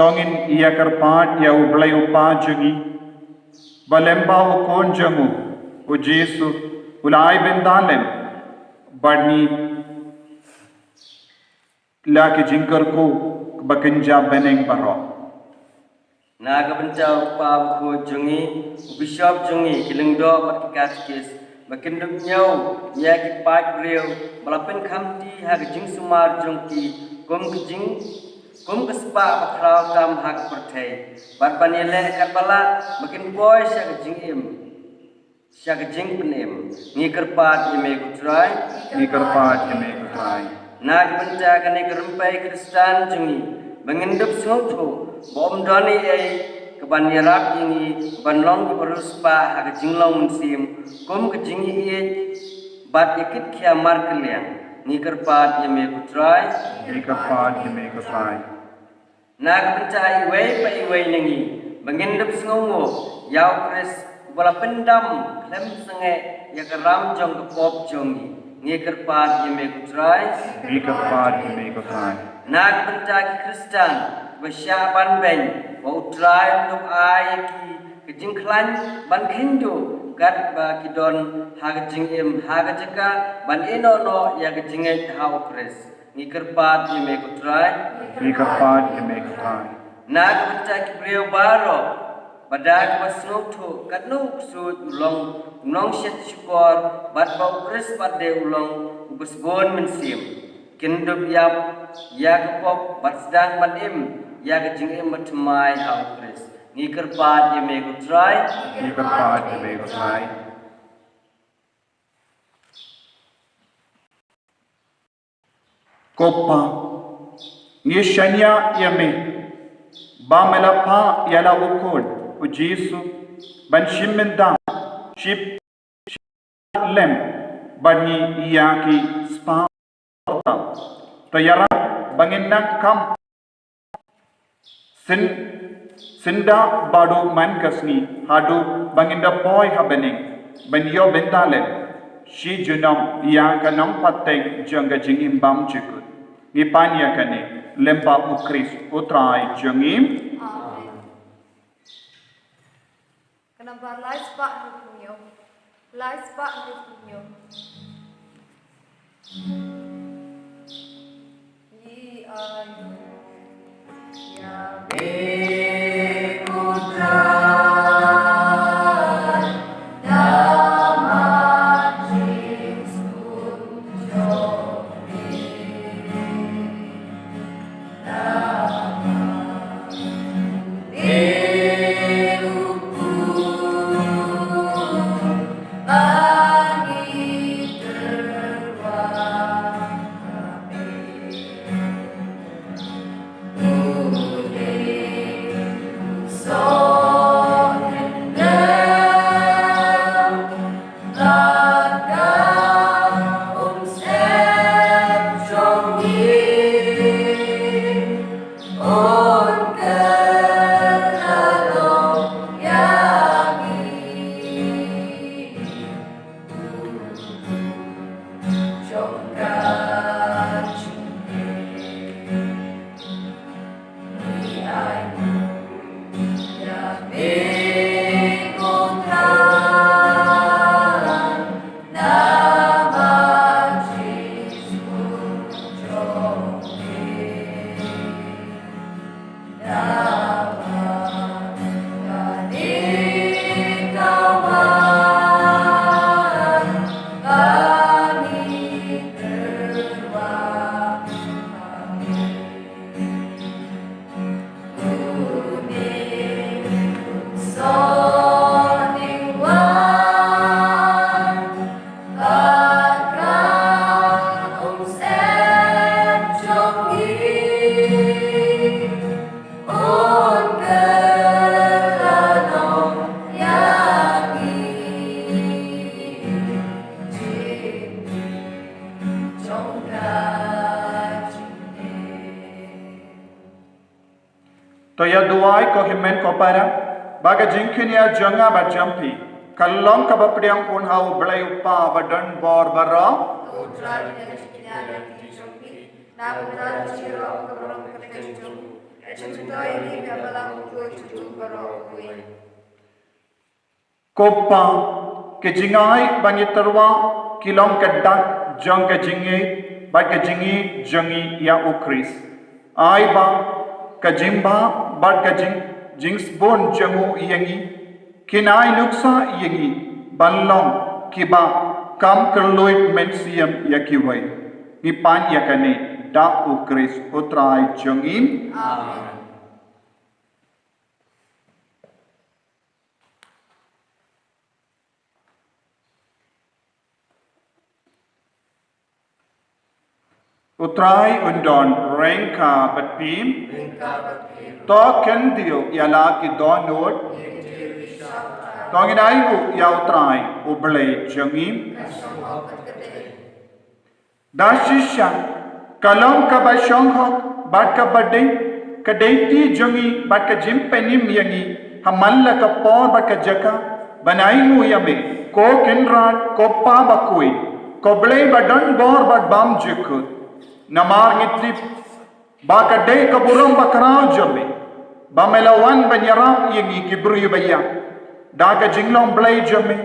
Ngin ïa kyrpad ïa U Blei U Kpa jong ngi, ba lyngba U Khun jong u, U Jisu, u la ai bynta lem bad ngi la ki jingkyrkhu ba kynja bneng baroh. Na ka bynta U Kpa bakhuid jong ngi, u Bishop jong ngi, ki lyngdoh bad ki katekist, ba kin dup ñiew ïa ki paid briew ba la pynkhamti ha ka jingsumar jong ki, kum ka jing kum ka spah ba khraw tam ha ka pyrthei, bad ban ïaleh katba lah ba kin poi sha ka jingim, sha ka jingpynim. Ngi kyrpad ïa me ko Trai. Ngi kyrpad ïa me ko Trai. Na ka bynta kane ka rympei Khristan jong ngi, ba ngin dup sngewthuh ba ym don ei ei ka ban ïarap ïa ngi ban long kiba riewspah ha ka jinglong mynsiem, kum ka jingïeit bad ïa kit khia markylliang. Ngi kyrpad ïa me ko Trai. Ngi kyrpad ïa me ko Trai. Na ka bynta iwei pa iwei na ngi, ba ngin dup sngewnguh ïa U Khrist uba la pyndam khlem sangeh ïa ka ram jong ka pop jong ngi. Ngi kyrpad ïa me ko Trai. Ngi kyrpad ïa me ko Trai. Na ka bynta ki Khristan ba shah ban beiñ, ba U Trai un dup ai ïa ki ka jingkhlaiñ ban kheiñduh katba ki don ha ka jingim ha ka jaka ban ïehnoh noh ïa ka jingngeit ha U Khrist. Ngi kyrpad ïa me ko Trai. Ngi kyrpad ïa me ko Trai. Na ka bynta ki briew baroh, ba da kaba sngewthuh katno u ksuid u long u nongshet shukor, bad ba U Khrist pat de u long uba sbun mynsiem, kin dup ïap ïa ka pop bad sdang ban im ïa ka jingim bathymmai ha U Khrist. Ngi kyrpad ïa me ko Trai. Ngi kyrpad ïa me ko Trai. Ko Pa, ngi shaniah ïa me ba me la phah ïa la U Khun, U Jisu, ban shim bynta, ship lem bad ngi ïa ki spah. To ïarap ba ngin nang kham syn syndah bad u man ka sngi haduh ba ngin da poi ha bneng ban ïoh bynta lem shi junom ïa ka nongpateng jong ka jingim bymjukut. Ngi pan ïa kane lyngba U Khrist U Trai jong ngi. Amen. Ka nambar lai spah hynriew phew hynñiew. Lai spah hynriew phew hynñiew. Ngi ai nguh ïa me ko Trai, namar jingsngew jong me. To ïa duwai ko hynmen ko para, ba ka jingkñia jong nga bad jong phi kan long kaba pdiang khun ha U Blei U Kpa ba don bor baroh. Ka jingmyntoi ïa ngi ka balang u khuid jong u baroh uwei. Ko Pa, ki jingai ba ngi tyrwa ki long ka dak jong ka jingïeit bad ka jingïeit jong ngi ïa u Khrist. Ai ba ka jingbha bad ka jing, jingsbun jong u ïa ngi kin ai nuksa ïa ngi ban long kiba kam kylluid mynsiem ïa kiwei. Ngi pan ïa kane da u Khrist u Trai jong ngi. Amen. U Trai un don ryngkat bad phi. To kyndit ïa la ki dohnud. To ngin ai nguh ïa u Trai u Blei jong ngi. Da shisha ka long kaba shong hok bad kaba dei, ka dei ti jong ngi bad ka jingpynim ïa ngi ha man la ka por bad ka jaka ban ai nguh ïa me, ko Kynrad, ko Pa bakhuid, ko Blei ba don bor bad bymjukut. Namar ngi tip ba ka dei ka burom bakhraw jong me ba me la wan ban ïarap ïa ngi ki briew ba ïap da ka jinglong Blei jong me,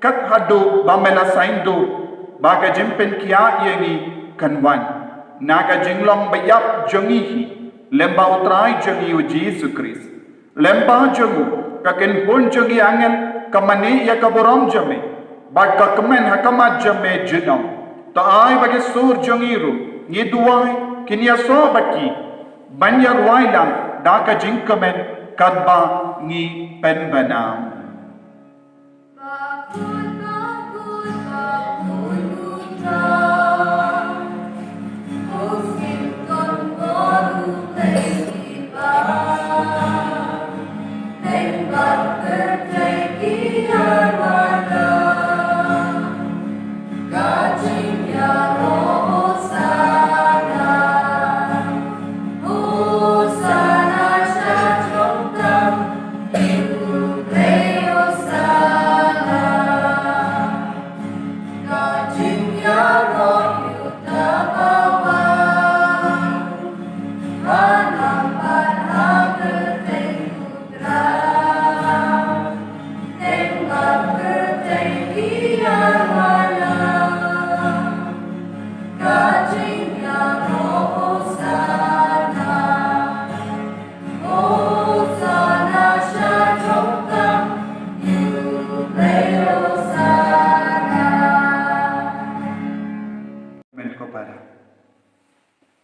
kat haduh ba me la saiñdur ba ka jingpynkhiah ïa ngi kan wan na ka jinglong ba ïap jong ngi hi, lem bad u Trai jong ngi u Jisu Khrist. Lem bad jong u, ka kynhun jong ki angel ka mane ïa ka burom jong me bad ka kmen ha khmat jong me junom. To ai ba ki sur jong ngi ruh, ngi duwai, kin ïasoh bad ki ban ïa rwai lang da ka jingkmen katba ngi pynbna.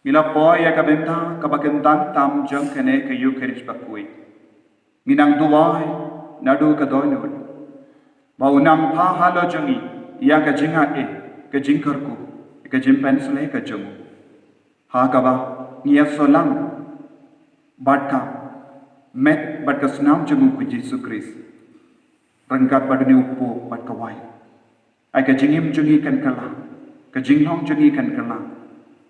Ngi la poi ïa ka bynta kaba kyntang tam jong kane ka Eukharist bakhuid. Ngi nang duwai naduh ka dohnud ba u nang phah halor jong ngi ïa ka jingaiei, ka jingkyrkhu, ka jingpynshlei ka jong u. Ha kaba ngi ïasoh lang bad ka met bad ka snam jong u Jisu Khrist, ryngkat bad une u pop bad ka waiñ. Ai ka jingim jong ngi kan kylla, ka jinglong jong ngi kan kylla.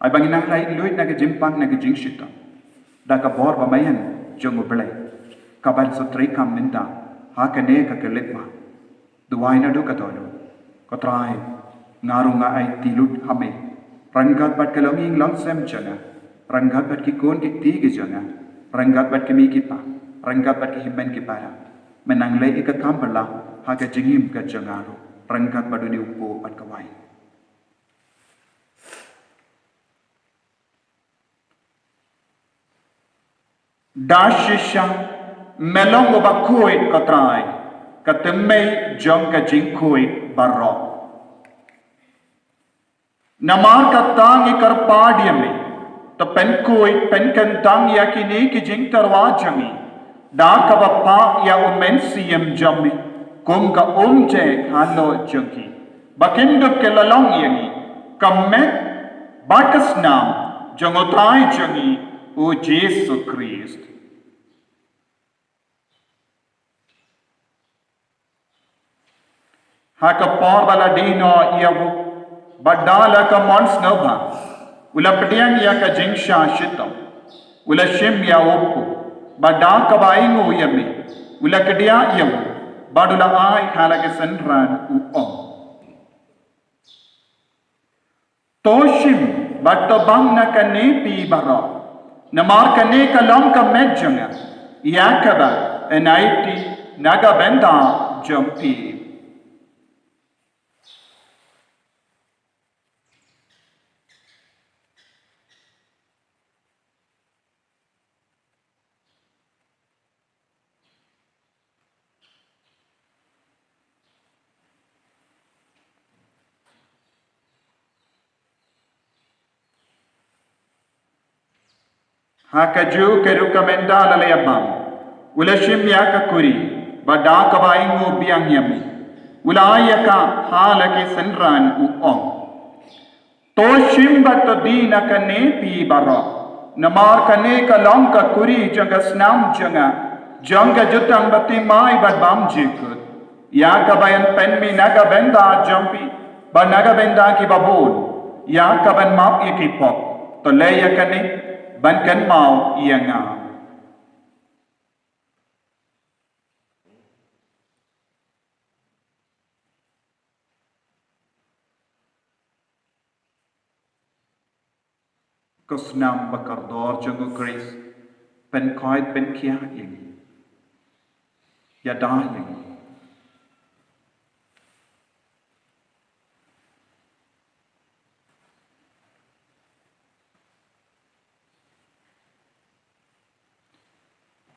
Ai ba ngin nang laitluid na ka jingpang, na ka jingshitom, da ka bor ba maïan jong u Blei, kaban sa treikam mynta ha kane ka khyllipmat. Duwai naduh ka dohnud. Ko Trai, nga ruh nga aiti lut ha me ryngkat bad ka longïing longsem jong nga, ryngkat bad ki khun ki kti ki jong nga, ryngkat bad ki mei ki pa, ryngkat bad ki hynmen ki para. Men nang leh ïa ka kam phylla ha ka jingim ka jong nga ruh, ryngkat bad une u pop bad ka waiñ. Da shisha me long uba khuid, ko Trai, ka thymmei jong ka jingkhuid baroh. Namar kata ngi kyrpad ïa me, to pynkhuid pynkyntang ïa kine ki jingtyrwa jong ngi da kaba phah ïa u Mynsiem jong me kum ka umjait halor jong ki, ba kin dup ki la long ïa ngi ka met bad ka snam jong u Trai jong ngi u Jisu Khrist. Ha ka por ba la die noh ïa u, bad da la ka mon sngewbha, u la pdiang ïa ka jingshah shitom, u la shim ïa u pop, bad da kaba ainguh ïa me, u la kdiah ïa u, bad u la ai ha la ki synran, u ong: To shim bad to bam na kane phi baroh, Namar kane ka long ka met jong nga, ïa kaba yn aiti na ka bynta jong phi. Ha kajuh ka rukom ynda la leit bam, u la shim ïa ka kuri, bad da kaba ainguh biang ïa me, u la ai ïa ka ha la ki synran, u ong: To shim bad to die na kane phi baroh, namar kane ka long ka kuri jong ka snam jong nga, jong ka jutang bathymmai bad bymjukut, ïa kaba yn pynmih na ka bynta jong phi bad na ka bynta kiba bun, ïa kaban map ïa ki pop. To leh ïa kane ban kynmaw ïa nga. Ka snam ba kordor jong u Khrist, pynkhuid pynkhiah ïa ngi. Ïada ïa ngi.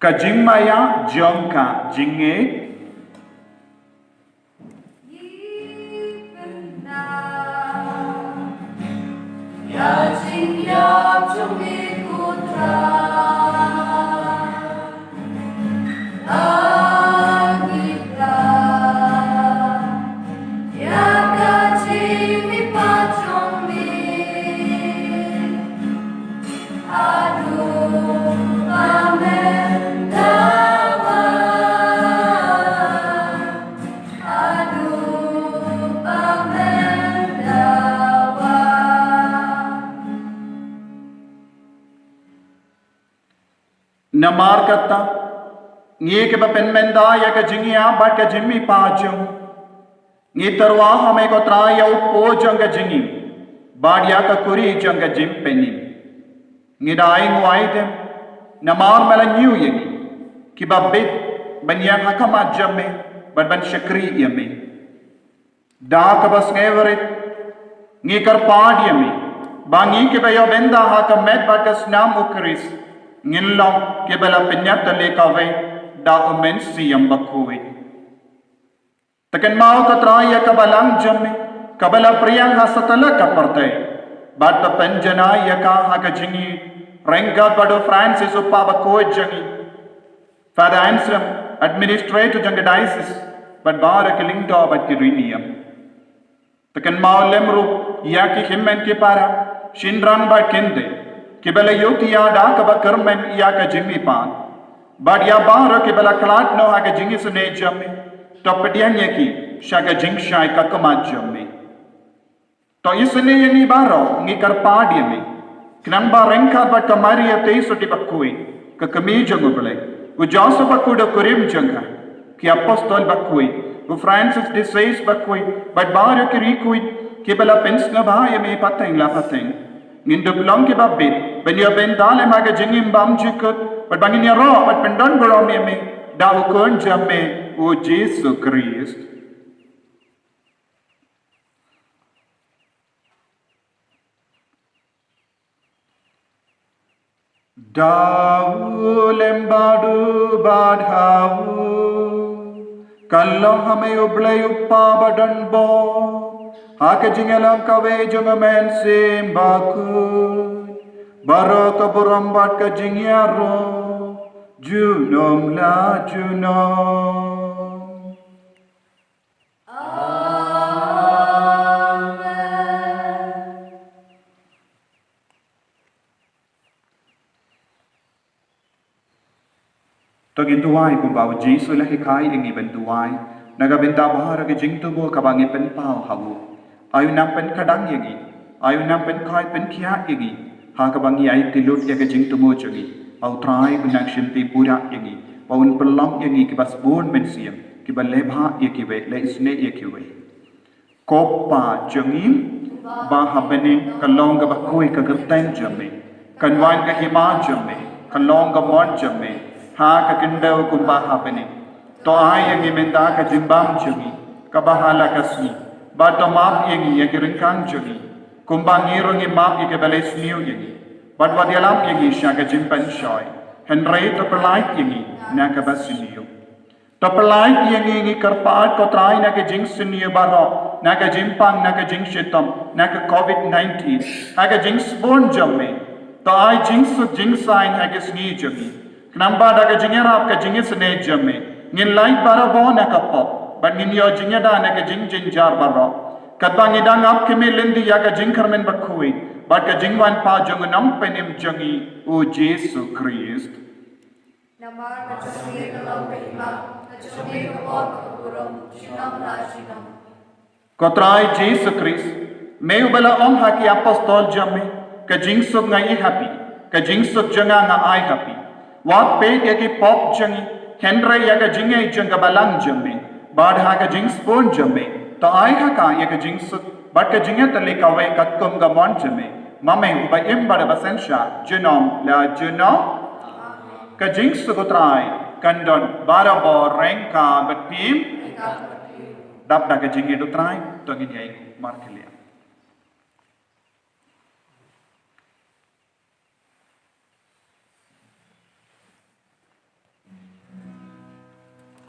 Ka jingmaïa jong ka jingngeit. Namar kata, ngi kiba pynmynta ïa ka jingïap bad ka jingmihpat jong ngi, ngi tyrwa ha me ko Trai ïa u paw jong ka jingim, bad ïa ka kuri jong ka jingpynim. Ngi da ainguh aidem, namar me la ñiew ïa ngi kiba bit ban ïeng ha khmat jong me bad ban shakri ïa me. Da kaba sngewrit ngi kyrpad ïa me ba ngi kiba ïoh bynta ha ka met bad ka snam u Khrist ngin long kiba la pynïatylli kawei da u Mynsiem Bakhuid. To kynmaw ko Trai ïa ka balang jong me kaba la pdiang ha satlak ka pyrthei, bad to pynjanai ïa ka ha ka jingïeit ryngkat bad u Francis u Pape bakhuid jong ngi, Father Anselm, administrator jong ka diocese, bad baroh ki lyngdoh bad ki riewniam. To kynmaw lem ruh ïa ki hynmen ki para, shynrang bad kynthei kiba la ïohthiah da kaba kyrmen ïa ka jingmihpat, bad ïa baroh kiba la khlad noh ha ka jingisynei jong me. To pdiang ïa ki sha ka jingshai ka khmat jong me. To isynei ïa ngi baroh, ngi kyrpad ïa me, khnang ba ryngkat bad ka Maria Theisotti bakhuid, ka kmie jong u Blei, u Joseph bakhuid u kurim jong ka, ki apostol bakhuid, u Francis de Sales bakhuid, bad baroh ki riewkhuid kiba la pynsngewbha ïa me pateng la pateng, ngin dup long kiba bit ban ïoh bynta lem ha ka jingim bymjukut, bad ba ngin ïaroh bad pyndonburom ïa me da u Khun jong me, u Jisu Khrist. Da u lem bad u bad ha u, kan long ha me u Blei u Kpa badonbor, ha ka jingïalang kawei jong u Mynsiem Bakhuid, baroh ka burom bad ka jingïaroh junom la junom. Amen. To ngin duwai kumba u Jisu u la hikai ïa ngi ban duwai na ka bynta baroh ki jingthmu kaba ngi pynpaw ha u. Ai u nang pynkhadang ïa ngi, ai u nang pynkhuid pynkhiah ïa ngi ha kaba ngi aiti lut ïa ki jingthmu jong ngi. Ba u Trai un nang shimti pura ïa ngi, ba un pynlong ïa ngi kiba sbun mynsiem, kiba leh bha ïa kiwei, leh isynei ïa kiwei. Ko Kpa jong ngi ba ha bneng, ka long kaba khuid ka kyrteng jong me. Kan wan ka hima jong me, kan long ka mon jong me, ha ka khyndew kumba ha bneng. To ai ïa ngi mynta ka jingbam jong ngi, kaba ha la ka sngi. Bad to map ïa ngi ïa ki ryngkang jong ngi, kumba ngi ruh ngi map ïa kiba leh sniew ïa ngi. Bad wat ïalam ïa ngi sha ka jingpynshoi, hynrei to pyllait ïa ngi na kaba sniew. To pyllait ïa ngi, ngi kyrpad ko Trai, na ka jingsniew baroh, na ka jingpang, na ka jingshitom, na ka covid nineteen, ha ka jingsbun jong me. To ai jingsuk jingsaiñ ha ka sngi jong ngi. Khnang ba da ka jingïarap ka jingisynei jong me, ngin lait barabor na ka pop, bad ngin ïoh jingïada na ka jingjynjar baroh. Katba ngi dang ap khmih lynti ïa ka jingkyrmen bakhuid bad ka jingwan pat jong u Nongpynim jong ngi, u Jisu Khrist. Namar ka jong me ka long ka hima, ka jong me ka pop ka burom, junom la junom. Ko Trai Jisu Khrist, me uba la ong ha ki apostol jong me, ka jingsuk nga ai ha phi, ka jingsuk jong nga nga ai ha phi. Wat peit ïa ki pop jong ngi, hynrei ïa ka jingngeit jong ka balang jong me. Bad ha ka jingsbun jong me, to ai ha ka ïa ka jingsuk bad ka jingïatylli kawei katkum ka mon jong me, ma me uba im bad uba synshar, junom la junom. Ka jingsuk u Trai kan don barabor ryngkat bad phi. Dap da ka jingïeit u Trai, to ngin ïai markhlieh.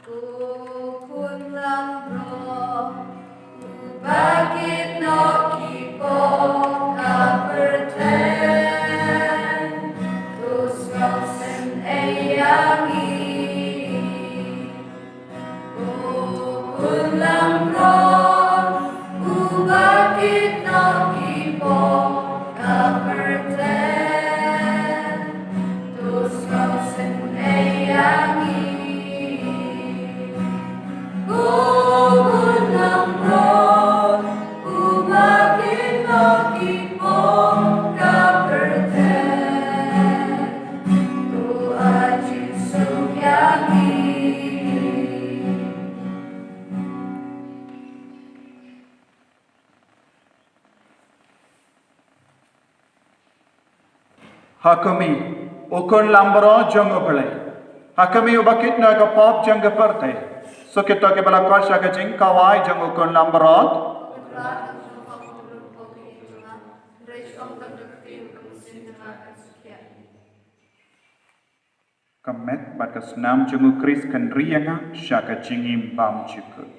U khun langbrot uba kit noh ki pop ka pyrthei, to sngewsynei ïa ngi. U khun langbrot uba kit noh ki pop ka pyrthei, to sngewsynei ïa ngi. U khun langbrot uba kit noh ki pop ka pyrthei, to ai jingsuk ïa ngi. Ha khmih, u khun langbrot jong U Blei. Ha khmih uba kit noh ka pop jong ka pyrthei. Suk ïa kito kiba la koit sha ka jingkhawai jong u khun langbrot. Ka met bad ka snam jong u Khrist kan ri ïa nga sha ka jingim bymjukut.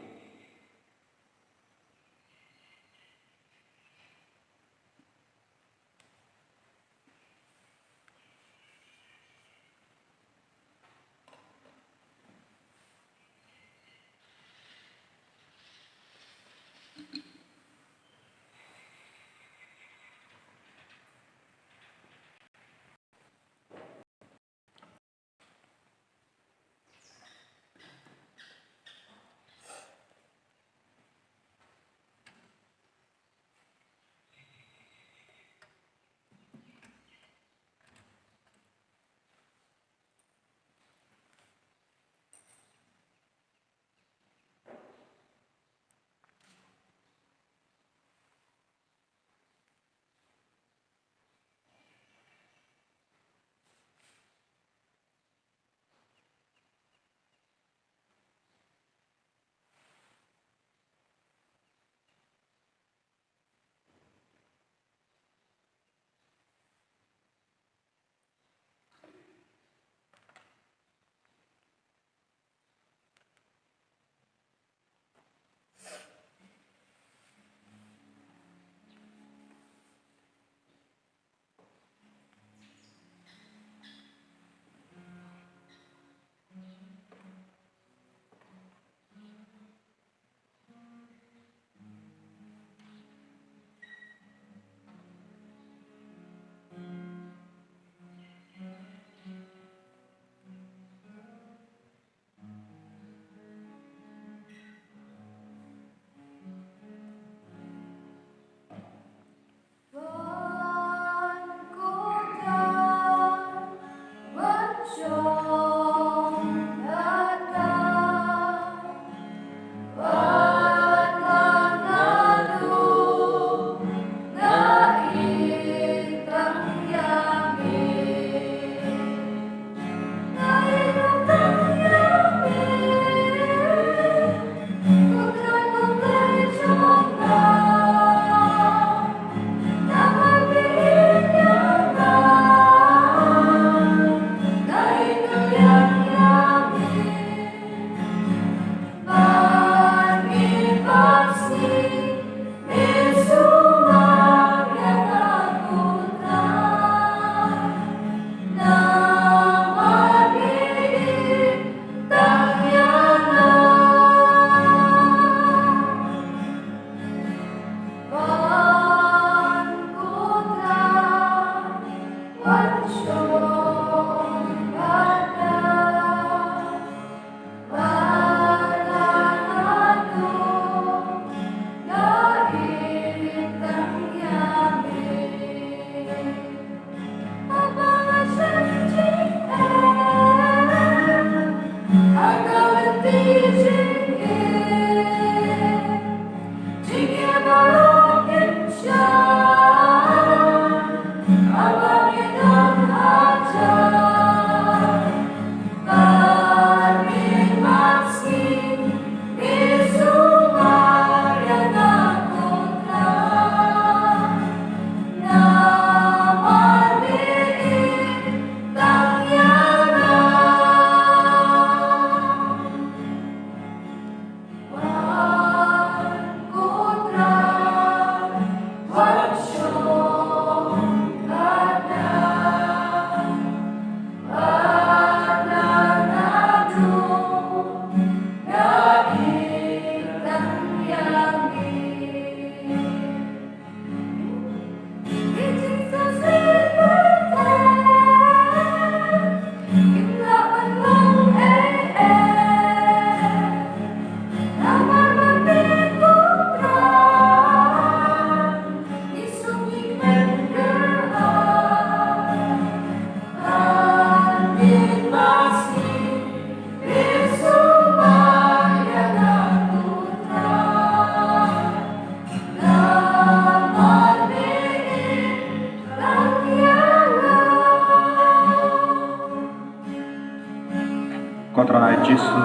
Ko Trai Jisu,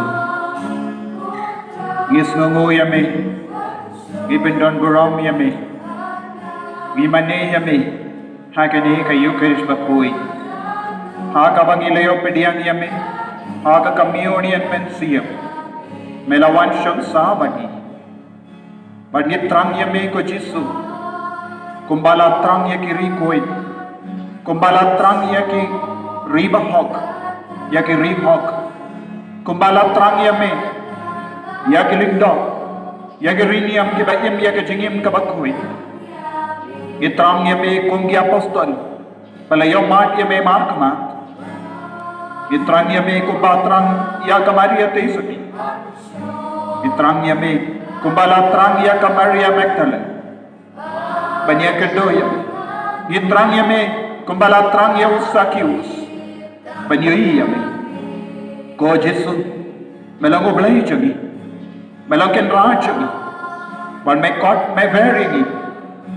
ngi sngewnguh ïa me, ngi pyndon burom ïa me, ngi mane ïa me ha kane ka Ïukharist bakhuid, ha kaba ngi la ïoh pdiang ïa me ha ka Communion Mynsiem. Me la wan shong sah bad ngi. Bad ngi thrang ïa me ko Jisu, kumba la thrang ïa ki ri khuid, kumba la thrang ïa ki ri bahok, ïa ki ri hok, kumba la thrang ïa me ïa ki lyngdoh, ïa ki ri niam kiba im ïa ka jingim kaba khuid. Ngi thrang ïa me kum ki apostol ba la ïohmad ïa me markhmat. Ngi thrang ïa me kumba thrang ïa ka Maria Theisotti. Ngi thrang ïa me kumba la thrang ïa ka Maria Magdalene ban ïakynduh ïa me. Ngi thrang ïa me kumba la thrang ïa u Sakius ban ïohi ïa me. Ko Jisu, me long U Blei jong ngi. Me long Kynrad jong ngi. Wat me kot me wer ïa ngi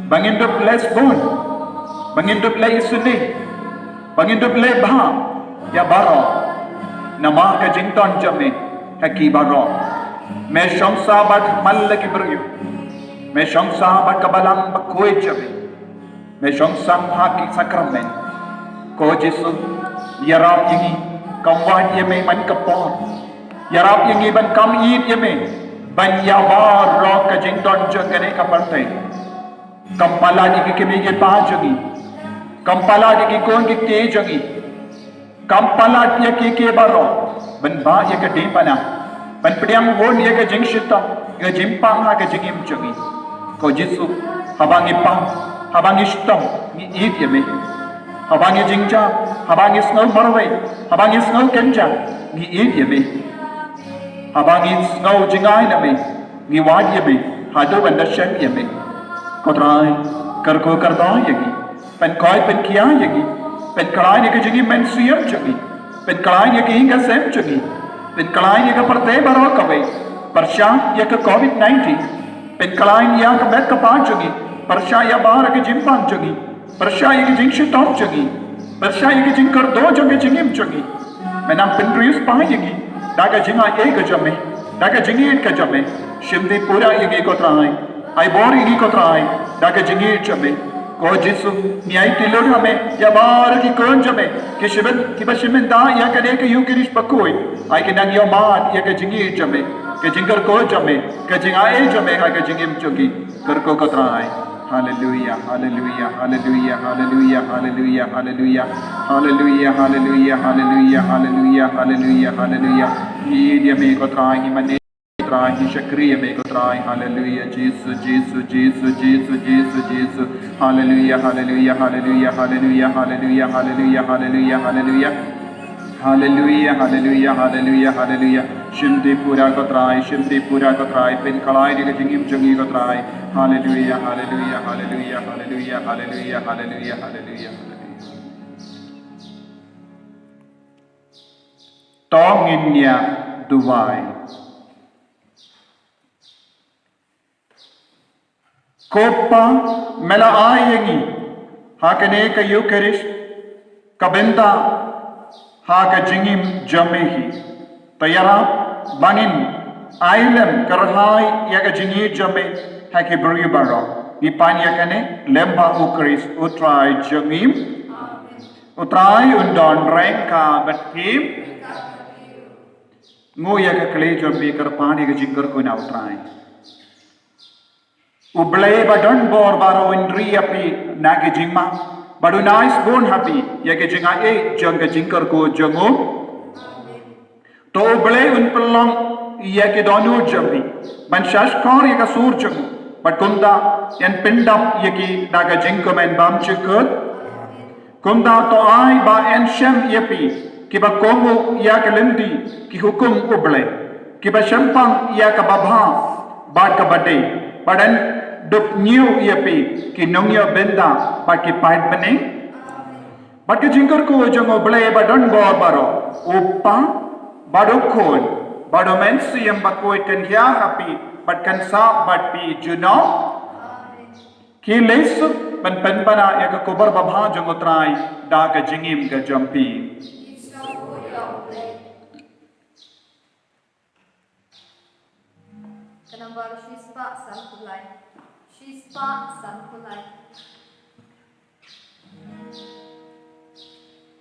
ba ngin dup leh sbun, ba ngin dup leh isynei, ba ngin dup leh bha ïa baroh. Namar ka jingdon jong me ha ki baroh. Me shong sah bad man la ki briew. Me shong sah bad ka balang bakhuid jong me. Me shong sah ha ki sakramen. Ko Jisu, ïarap ïa ngi, kam wad ïa me man ka por. Ïarap ïa ngi ban kam ïeit ïa me ban ïa baroh ka jingdon jong kane ka pyrthei. Kam palat ïa ki kmie ki kpa jong ngi. Kam palat ïa ki khun ki kti jong ngi. Kam palat ïa ki ki baroh ban bah ïa ka diengphna, ban pdiang bun ïa ka jingshitom, ïa ka jingpang ha ka jingim jong ngi. Ko Jisu, haba ngi pang, haba ngi shitom, ngi ïeit ïa me. Haba ngi jingjia, haba ngi sngew marwei, haba ngi sngew kynjah, ngi ïeit ïa me. Haba ngi sngew jngai na me, ngi wad ïa me haduh ban da shem ïa me. Ko Trai, kyrkhu kyrdoh ïa ngi. Pynkoit pynkhia ïa ngi. Pynkhlaiñ ïa ka jingim mynsiem jong ngi. Pynkhlaiñ ïa ka ïing ka sem jong ngi. Pynkhlaiñ ïa ka pyrthei baroh kawei pyrshah ïa ka covid nineteen. Pynkhlaiñ ïa ka met ka phad jong ngi pyrshah ïa baroh ka jingpang jong ngi, pyrshah ïa ka jingshitom jong ngi, pyrshah ïa ka jingkyrduh jong ka jingim jong ngi. Me nang pynriewspah ïa ngi da ka jingaiei ka jong me, da ka jingïeit ka jong me. Shim dih pura ïa ngi ko Trai. Ai bor ïa ngi ko Trai da ka jingïeit jong me. Ko Jisu, ngi aiti lut ha me ïa baroh ki khun jong me ki shibit, kiba shim bynta ïa kane ka Ïukharist bakhuid. Ai ki nang ïohmad ïa ka jingïeit jong me, ka jingkyrkhu jong me, ka jingaiei jong me ha ka jingim jong ki. Kyrkhu ko Trai. Haleluia, haleluia, haleluia, haleluia, haleluia, haleluia. Haleluia, haleluia, haleluia, haleluia, haleluia, haleluia. Ngi ïeit ïa me ko Trai, ngi mane. Trai, ngi shakri ïa me ko Trai. Haleluia, Jisu, Jisu, Jisu, Jisu, Jisu, Jisu. Haleluia, haleluia, haleluia, haleluia, haleluia, haleluia, haleluia. Haleluia, haleluia, haleluia, haleluia. Shim dei pura ko Trai, shim dei pura ko Trai. Pynkylla ïa ka jingim jong ngi ko Trai. Haleluia, haleluia, haleluia, haleluia, haleluia, haleluia, haleluia, haleluia. To ngin ïa duwai. Ko Pa, me la ai ïa ngi ha kane ka Eucharist ka bynta ha ka jingim jong me hi. To ïarap ba ngin ai lem kyrhai ïa ka jingim jong me ha ki briew baroh. Ngi pan ïa kane lyngba U Khrist U Trai jong ngi. U Trai un don ryngkat bad phi. Nguh ïa ka kli jong phi, kyrpad ïa ka jingkyrkhu na U Trai. U Blei ba don bor baroh un ri ïa phi na ka jingma bad un ai sbun ha phi ïa ka jingai jong ka jingkyrkhu jong u. To U Blei un pynlong ïa ki dohnud jong phi ban shahshkor ïa ka sur jong u bad kumta yn pyndap ïa ki da ka jingkmen bymjukut. Kumta to ai ba yn shem ïa phi kiba kohnguh ïa ka lynti ki hukum U Blei, kiba shemphang ïa kaba bha bad kaba dei, bad yn duk ñiew ïa phi ki nongïoh bynta bad ki paid bneng. Bad ka jingkyrkhu jong U Blei ba don bor baroh, U Pa bad U Khun bad U Mynsiem Bakhuid kan hiar ha phi bad kan sah bad phi junom. Ki leh suk ban pynbna ïa ka khubor babha jong U Trai da ka jingim ka jong phi. Ka number shispah sanphew lai. Shispah sanphew lai.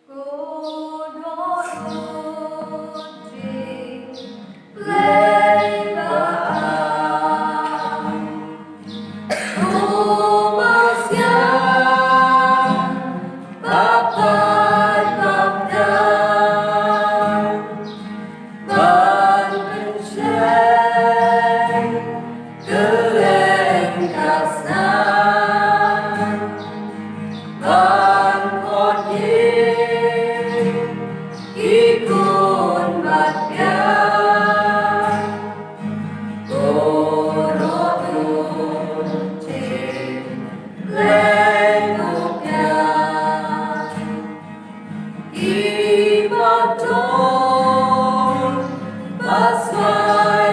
Ko dohnud jong U Blei ba am, U Mynsiem Bakhuid, ban pynshai kylleng ka snam, ban khot ïing ki khun bad biang. Ko dohnud jong U Blei ba am, ki ba don ba swai